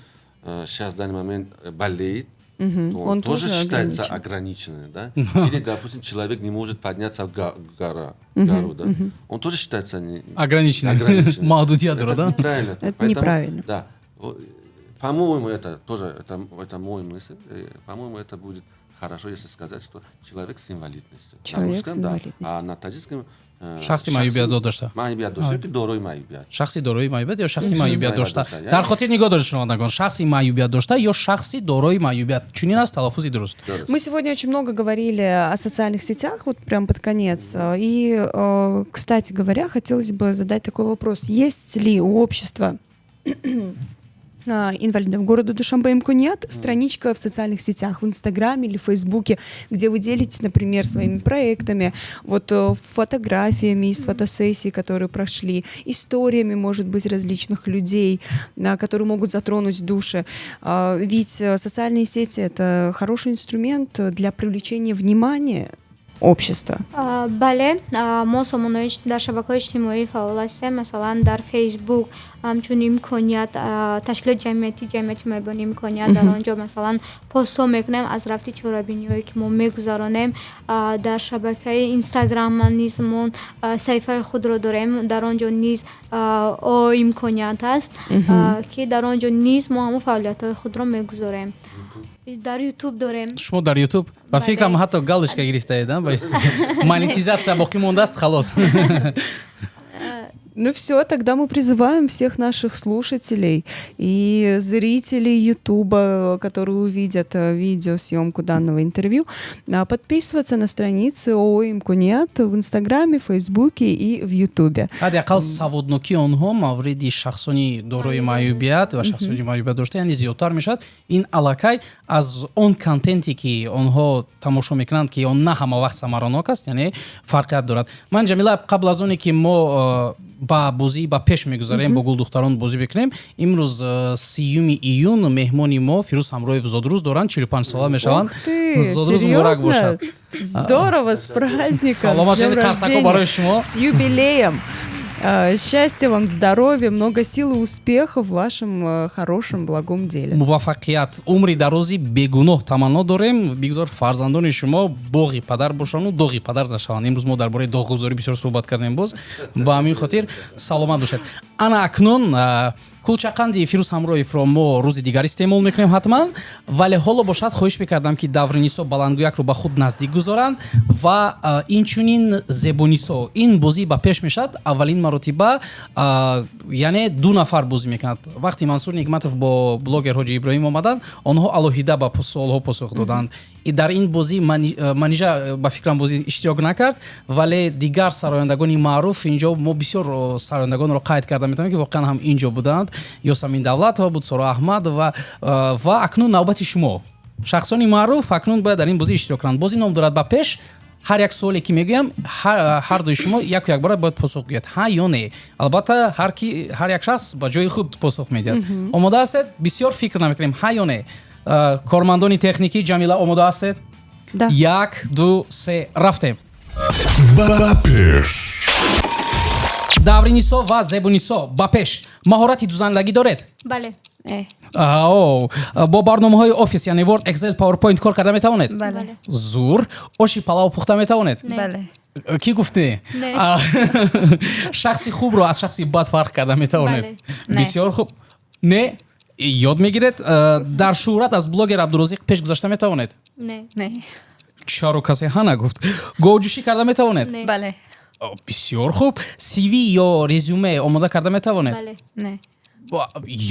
сейчас в данный момент болеет, то он тоже считается ограниченным, да? Или, допустим, человек не может подняться в гору, да? Он тоже считается не ограниченным. Ограниченным. Это да? Неправильно. Это Поэтому, неправильно. Да. По-моему, это тоже, это мой мысль. По-моему, это будет хорошо, если сказать, что человек с инвалидностью. Человек на русском, с инвалидностью. Да. А на таджикском шахси маъюбият дошта. Маъюбият дошта ё дорои маъюбият. Шахси дорои маъюбият ё шахси маъюбият дошта. Дар хотир нигоҳ доред, шунавандагон: шахси маъюбият дошта ё шахси дорои маъюбият, чунин аст талаффузи дуруст. Мы сегодня очень много говорили о социальных сетях, вот прям под конец, и кстати говоря, хотелось бы задать такой вопрос: есть ли у общества инвалидов города Душанбе «Имконият» страничка в социальных сетях, в Инстаграме или Фейсбуке, где вы делитесь, например, своими проектами, вот фотографиями из фотосессий, которые прошли, историями, может быть, различных людей, которые могут затронуть души? Ведь социальные сети — это хороший инструмент для привлечения внимания общества. Бале, мо сомонаҳои дар шабакаҳои иҷтимоӣ фаъол ҳастем. Масалан, дар Фейсбук ҳамчун «Имконият», ташкилоти ҷамъиятӣ, ҷамъияти маъюбони «Имконият», дар он ҷо масалан постҳо мекунем аз рафти чорабиниҳое, ки мо мегузаронем. Дар шабакаи Инстаграм низ мо саҳифаи худро дорем, дар он ҷо низ о «Имконият» аст, ки дар он ҷо низ мо ҳамон фаъолиятҳои худро мегузорем. Дар Ютуб дорем. Шумо дар Ютуб, ба фикрам, ҳатто галочка гирифтаед, монетизатсия боқӣ мондааст, халос. Ну все, тогда мы призываем всех наших слушателей и зрителей Ютуба, которые увидят видеосъемку данного интервью, подписываться на страницы ООО «Имконият» в Инстаграме, Фейсбуке и в Ютубе. Ҳадди ақал саводнокии онҳо мавриди шахсони дорои маъюбият ва шахсони маъюбият дошта, яъне зиёдтар мешавад. Ин аллакай аз он контенте, ки онҳо тамошо мекунанд, ки он на ҳама вақт самаранок аст, яъне фарқият дорад. Ман, Ҷамила, қабл аз оне ки мо ба бозӣ ба пеш мегузарем, бо гулдухтарон бозӣ бикунем, имрӯз 30 июн меҳмони мо Фирӯз Ҳамроев зодрӯз доранд, 45 сола мешаванд. Зодрӯз муборак бошад! Здорово, с праздником! Саломат шавед, қарсако барои шумо! С юбилеем! Счастья вам, здоровья, много сил и успехов в вашем хорошем, благом деле. Муваффақият, умри дарози бегуноҳ таманно дорем. Бигзор фарзандони шумо боғи падар бошанду доғи падар нашаванд. Имрӯз мо дар бораи доғгузорӣ бисёр суҳбат кардем, боз ба ҳамин хотир саломат бошед. Ана акнун Кулчақанди Фирӯз Ҳамроевро мо рӯзи дигар истеъмол мекунем ҳатман, вале ҳоло бошад, хоҳиш мекардам, ки Давринисо баландгӯякро ба худ наздик гузоранд ва инчунин Зебонисо. Ин бозӣ ба пеш мешавад аввалин маротиба, яъне ду нафар бозӣ мекунад. Вақте Мансур Нигматов бо блогер Ҳоҷи Иброҳим омаданд, онҳо алоҳида ба суолҳо посух доданд. Дар ин бозӣ Манижа, ба фикрам, бозӣ иштирок накард, вале дигар сарояндагони маъруф, инҷо мо бисёр сарояндагонро қайд карда метавонем, ки воқеан ҳам инҷо буданд. Ёсамин Давлатова буд, Соро Аҳмадова. Ва акнун навбати шумо, шахсони маъруф акнун бояд дар ин бозӣ иштирок кунанд. Бозӣ ном дорад «Ба пеш». Ҳар як суоле ки мегӯям, ҳар дуи шумо яку якбора бояд посух гӯяд, ҳа ё не. Албатта, ҳар ки ҳар як шахс ба ҷои худ посух медиҳад. Омода ҳастед? Бисёр фикр намекунем, ҳа ё не. Кормандони техникӣ, Ҷамила, омода ҳастед? Да. Як, ду, се, рафтем. Ба пеш. Давринисо ва Зебунисо, ба пеш. Маҳорати дузандагӣ доред? Бале. Не. О, бо барномаҳои офис, яъне Word, Excel, PowerPoint кор карда метавонед? Бале. Зур. Оши палав пухта метавонед? Бале. Кӣ гуфт не? Не. Шахси хубро аз шахси бад фарқ карда метавонед? Бале. Не. Бисёр хуб. Не, ёд мегиред. Дар шӯҳрат аз блогер Абдурозиқ пеш гузашта метавонед? Не. Не. Чаро касе ҳа нагуфт? Говҷӯшӣ карда метавонед? Не. Бале. О, бисёр хуб. CV ё резюме омода карда метавонед? Бале. Не.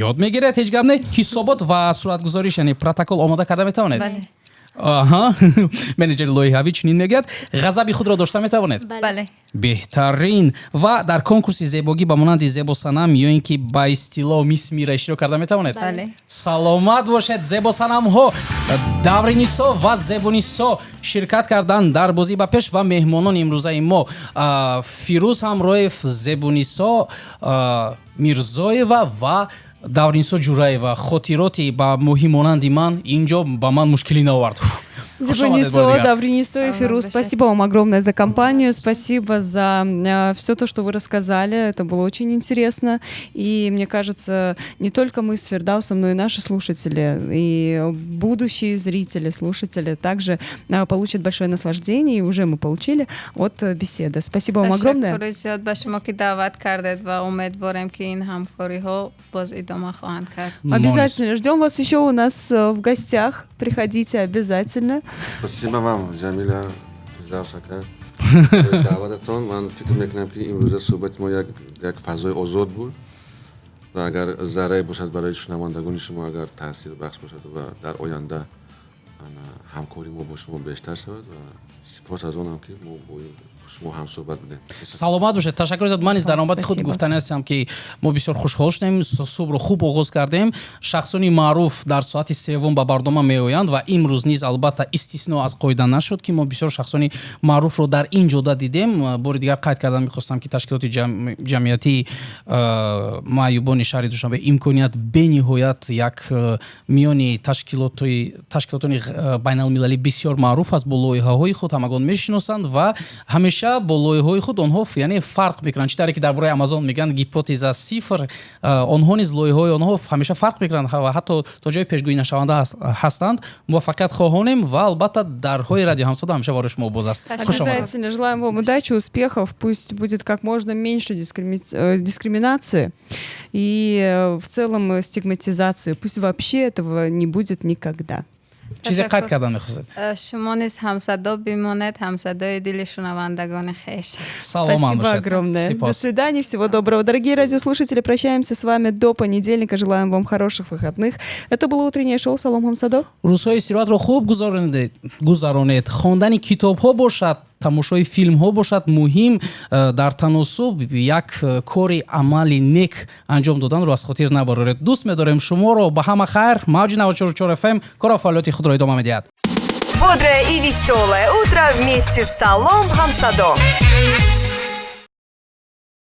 Ёд мегиред, ҳеҷ гап не. Ҳисобот ва суратгузориш, яъне протокол омода карда метавонед? Бале. Аҳа, менеҷери лоиҳавӣ чунин мегӯяд. Ғазаби худро дошта метавонед? Бале. Беҳтарин. Ва дар конкурси зебогӣ ба монанди Зебосанам ё ин ки ба истилоҳ Мисс Мира иштирок карда метавонед? Бале. Саломат бошед. Зебосанамҳо Давринисо ва Зебунисо ширкат карданд дар бозӣ «Ба пеш» ва меҳмонони имрӯзаи мо Фирӯз Ҳамроев, Зебунисо Мирзоева ва Давринисо Ҷураева. Хотироти ба моҳӣ монанди ман инҷо ба ман мушкилӣ наовард. Хуш омадед бори Зебунисо, дигар. Давринисо и Саломат Фируз, бошед. Спасибо вам огромное за компанию, спасибо за все то, что вы рассказали, это было очень интересно. И мне кажется, не только мы с Фирдаусом, но и наши слушатели, и будущие зрители, слушатели также получат большое наслаждение, и уже мы получили от беседы. Спасибо вам огромное. Ташаккури зиёд ба шумо, ки даъват кардед, ва умедворем, ки ин ҳамкориҳо боз идома хоҳанд кард. Обязательно ждем вас еще у нас в гостях. Приходите обязательно. Спасибо вам, Ҷамила, Фирдавс ака, даъвататон. Ман фикр мекунам, ки имрӯза суҳбати мо як фазои озод буд ва агар заррае бошад, барои шунавандагони шумо агар таъсирбахш бошад ва дар оянда ана, ҳамкории мо бо шумо бештар шавад. Ва сипос аз онам, ки мо бо шумо ҳамсӯҳбат будем. Саломат бошед, ташаккур зиёд. Ман низ дар навбати худ Спасибо. гуфтани ҳастам, ки мо бисёр хушҳол шудем, субҳро хуб оғоз кардем. Шахсони маъруф дар соати севум ба барнома меоянд ва имрӯз низ, албатта, истисно аз қоида нашуд, ки мо бисёр шахсони маъруфро дар ин ҷода дидем. Бори дигар қайд кардан мехостам, ки ташкилоти ҷамъиятии маъюбони шаҳри Душанбе «Имконият» бениҳоят як миёни ташкилотони байналмилалӣ бисёр маъруф аст. Бо лоиҳаҳои худ ҳамагон мешиносанд ва ҳамеша бо лоиҳаҳои худ онҳо яъне фарқ мекунанд. Чӣ таре ки дар бораи Амазон мегӯянд, гипотеза сифр, онҳо низ, лоиҳаҳои онҳо ҳамеша фарқ мекунанд ва ҳатто то ҷои пешгӯӣ нашаванда ҳастанд. Муваффақият хоҳонем ва албатта, дарҳои Радио Ҳамсадо ҳамеша барои шумо боз аст. Хуш омадед. Обязательно желаем вам удачи, успехов. Пусть будет как можно меньше дискриминации и в целом стигматизации. Пусть вообще этого не будет никогда. Чизе қайд кардан мехостед? Шумо низ ҳамсадо бимонед, ҳамсадои дили шунавандагони хеш. Саломат. Спасибо огромное. До свидания, всего доброго. Дорогие радиослушатели, прощаемся с вами до понедельника. Желаем вам хороших выходных. Это было утреннее шоу «Салом Ҳамсадо». Рӯзҳои истироҳатро хуб гузаронед. Хондани китобҳо бошад, тамошои филмҳо бошад, муҳим дар таносуб як кори амали нек анҷом доданро аз хотир набароред. Дӯст медорем шуморо. Ба ҳама хайр. Мавҷи 94 FM кору фаъолияти худро идома медиҳад. Бодрое и веселое утро вместе с Салом Хамсадо.